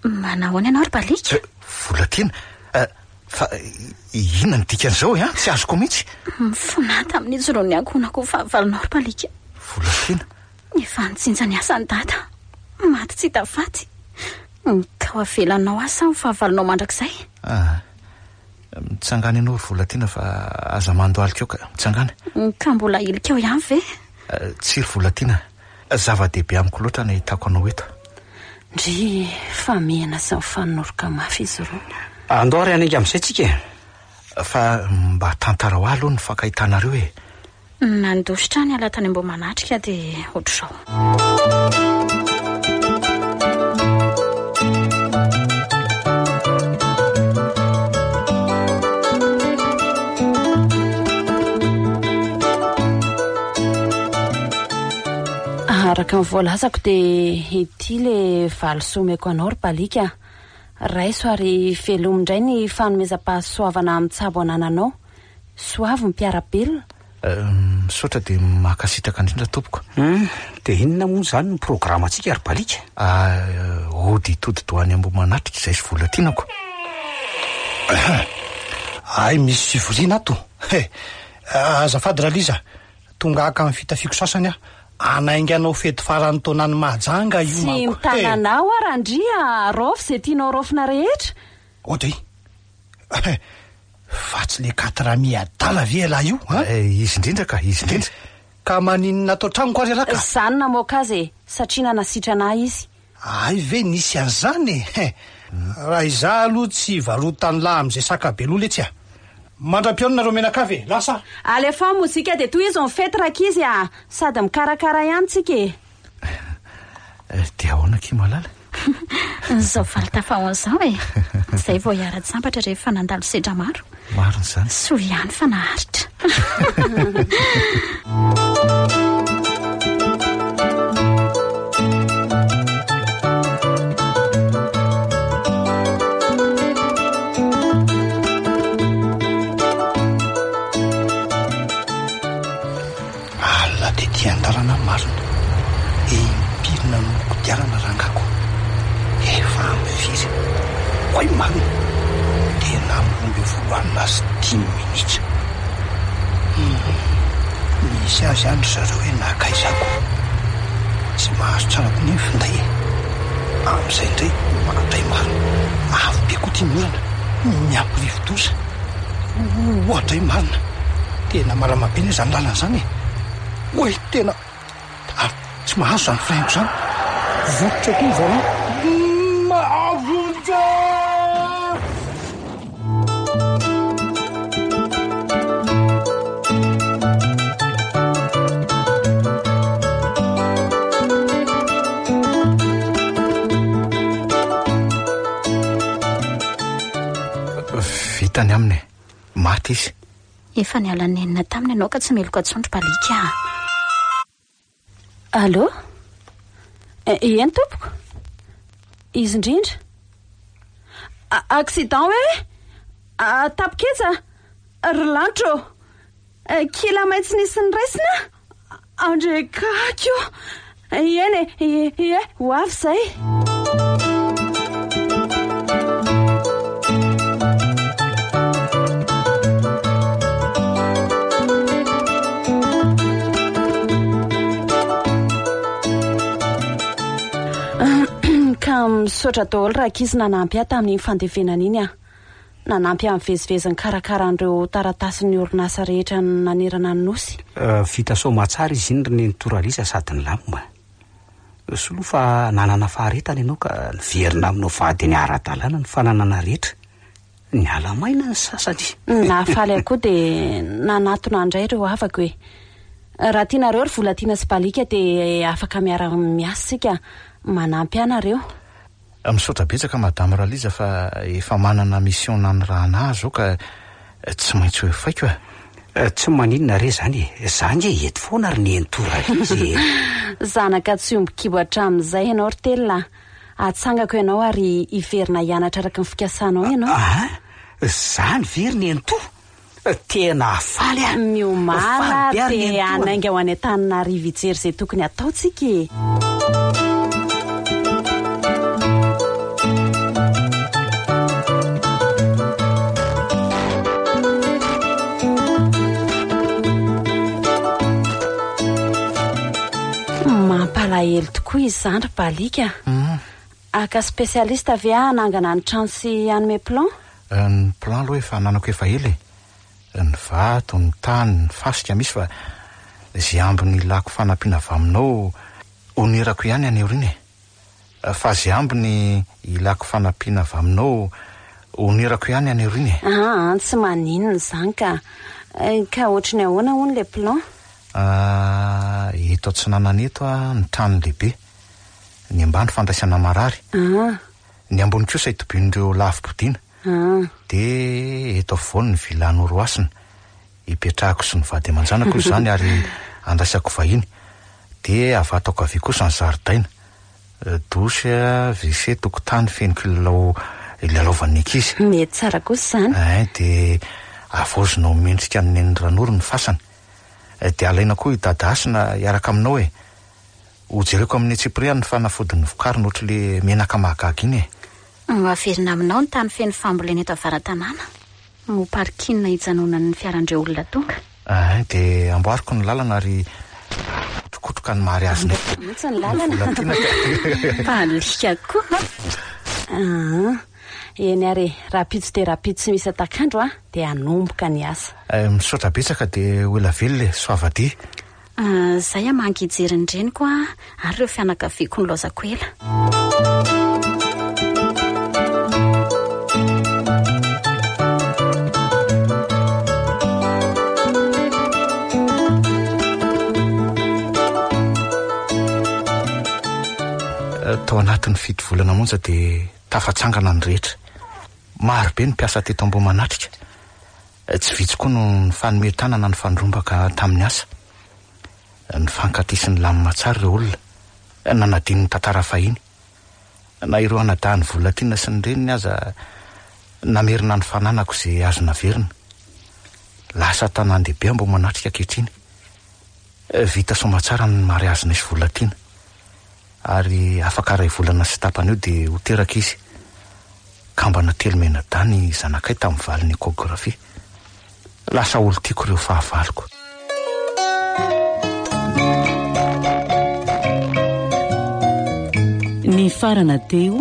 Manahoana ianao ry Balika? Volatiana, fa inona no dikan'izao e? Tsy azoko mihitsy. Mifona tamin'ny nijoroan'ny ankohonako ho fahavalonao ry Balika. Volatiana. Efa nijinja ny asan'i Dada. Maty tsy hita faty. Ka ho avelanao ahy sa ho fahavalonao mandrakizay? Ah. Mitsangàna ianao ry Volatiana fa aza mandohalika eo ka. Mitsangàna. Ka mbola ahilika eo ihany ve? Tsia ry Volatiana, zava-dehibe amiko loatra ny ahitako anao eto. Ndry, fa mihena sy mifanoroka mafy izy roa. Andao ary hanainga amin'izay tsika e. Fa mba tantarao ahy aloha ny fankahitanareo e. Nandositra niala tany Ambohimanatrika dia ohatr'izao. Araka ny voalazako dia ity le valisoa omeko anao ry Balika a. Raiso ary velomy indray ny fanomezam-pahasoavana mitsabo anananao. Soavy ny mpiara-belona. Misaotra dia mankasitraka indrindra tompoko. Hum, dia inona moa izany no programantsika ry Balika? Ah, hody hitodi-doha any Ambohimanatrika izay sy Volatianako. Hay misy fivoriana ato. He, azafady Raliza, tonga haka ny fitafiako sasany aho. Hanainga anao fety faran'ny taona any Mahajanga io Tsy manko. He. mitana anao aho Randria a, raofy izay tianao raofina rehetra. Oadray. Fa tsy le quatre miadala ve ialahy io an? Eh, izy indrindra ka, izy indrindra. Ka maninona ato an-tranoko ary ialahy ka? Izaho no namoaka azy e, satria nanasitrana ahy izy. Hay ve nisy an'izany e? He! Raha izaho aloha tsy hivarotan'lah amin'izay saka be loha letsy a! Mandra-pihaona nareo mianakavy e! Lasa aho! Alefao mozika dia tohizo ny fety rankizy a! Sady mikarakara ihany tsika e! Dia ahoana akia malala? Izao faly tafahaona izao e! Izay vao hiara-tsambatra rehefa nandalo sedra maro. Marina izany. Soa ihany fa naharitra. Alina tety an-dalana aho marina. Impiry nanompo kodiarana rangako. Efa amin'ny firy? Oay marina. Tena amin'ny 12 alina sy dimy minitra. Hum, misy azy any ry zareo hoe nankaiza ako. Tsy mahazo tsara koa ny finday e. Amin'izay indray, oadray marina. Avy be koa ity ny orana. Miampy rivo-doza. Oadray marina. Tena malama be anie zany lalana zany e! Oay tena ary tsy mahazo zany frein-ko zany. Votitra koa ny volant. Mahavonjy! Vita ny aminy e. Maty izy. Efa niala nenina taminy ianao ka tsy meloka intsony ry Baliaka a! Allô? Eny tompoko? Izy indrindra? Accident hoe? Tapoketsa? Ry lanitra ô! Kila may tsy nisy niraisina? Andrekaky o! Eny e, ie, ho avy izay. Ka misaotra daholo rankizy nanampy ahy tamin'iny fandevenana iny ah. Nanampy ahy nivezivezy nikarakara an'ireo taratasin'ny orinasa rehetra nanerana ny Nosy. Vita soamatsara izy iny ry Nenitoa Ralisa sady nilamina. Soloa fa nanana faharetana ianao ka niverina aminao vadiny ara-dalàna ny fananana rehetra. Niala maina ny sasany. Ny nahafaly ahy koa dia nanatona indray ireo havako e. Raha tianareo ry Volatiana sy Balika dia afaka miara-miasa isika, manampy ahy nareo. Misaotra betsaka Madame Raliza fa efa manana mission nanirahana ahy zao ka tsy maintsy ho efaiko e. Tsy maninona re zany e, za nge eto foana ry Nenitoa Raliza e. Zanaka tsy omby kibo hatramin'izay ianao ry Telina a. Atsangako ianao ary hiverina hianatra araka ny fikasanao ianao. Aa! Zany ve ry Nenitoa? Tena faly aho. Miomàna dia hanainga ho any Antananarivo hijery izay tokony hatao tsika e. Mampalahelo tokoa izany ry Balika. Haka spécialiste ve aho hanangana ny trano sy hanome plan? Ny plan aloha efa ananako efa ela e. Ny vato, ny tany, ny fasika misy fa ze ambiny ilako fanampiana avy aminao onerako ihany any aoriana e. Fa ze ambiny ilako fanampiana avy aminao onerako ihany any aoriana e. Aa tsy maninona izany ka. Ka ohatry ny ahoana hono le plan? Aa eto atsinanana eto ny trano lehibe, ny ambany fandraisana marary, ny ambony kosa itobian'ireo lavi-podiana. Dia eto afovoany ny villa Norohasina, ipetrahako sy ny vady aman-janako io izany ary andraisako vahiny. Dia avy ato ankavia kosa ny zaridaina, douche, WC, tokotany feno kilalao ilalaovan'ny ankizy. Mety tsara kosa izany. Ein, dia havaozina ho mendrika an'i Neny Ranoro ny fasany. Dia alaina koa i Dada Hasina hiaraka aminao e. Hojereko amin'ny antsipiriany ny fanafody novokariny ohatr'ilay menaka mahagaga iny e. Ho averina aminao ny tany feno fambolena eto avara-tanàna. Ho parking hijanonan'ny fiaran'ireo olona tonga. Ein, dia amboariko ny lalana ary kotrokotroka ny mariazinay. Amboariko mihitsy ny lalana. Vola tiana ka. Mpalika koa. Aa, eny ary e, rahampitso dia rahampitso tsy misy atak'andro a, dia hanomboka ny asa. Misaotra betsaka dia ho ela velona e, soavadia. Zay hamangy hijery ny reniko ary ireo fianakaviako nilaozako ela. Tao anatin'ny fito volana monja dia tafatsangana ny rehetra. Maro be ny mpiasa teto Ambohimanatrika. Tsy vitsy koa no nifanome tanana nifandrombaka tamin'ny asa. Nifankatia sy nilamina tsara ireo olona, nanadino ny tantara fahiny. Na ireo anadahin'i Volatiana sy ny reniny aza namerina ny fananako izay azo naverina. Lasa tanàn-dehibe Ambohimanatrika ankehitriny. Vita soamatsara ny mariazinay sy Volatiana. Ary afaka iray volana sy tapany eo dia ho teraka izy. Kambana telo mianadahy ny zanakay tamin'ny valin'ny échographie. Lasa olon-tiako ireo fahavaloko. Nifarana teo.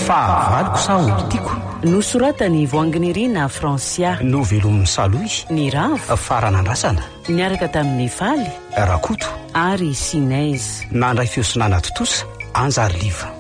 Fahavaloko sa olon-tiako? Nosoratan'i Voanginirina Francia. Novelomin'i Salohy. Niravo. Faranandrasana. Niaraka tamin'i Faly. Rakoto. Ary Sinez. Nandray feo sy nanatontosa, Anjary Liva.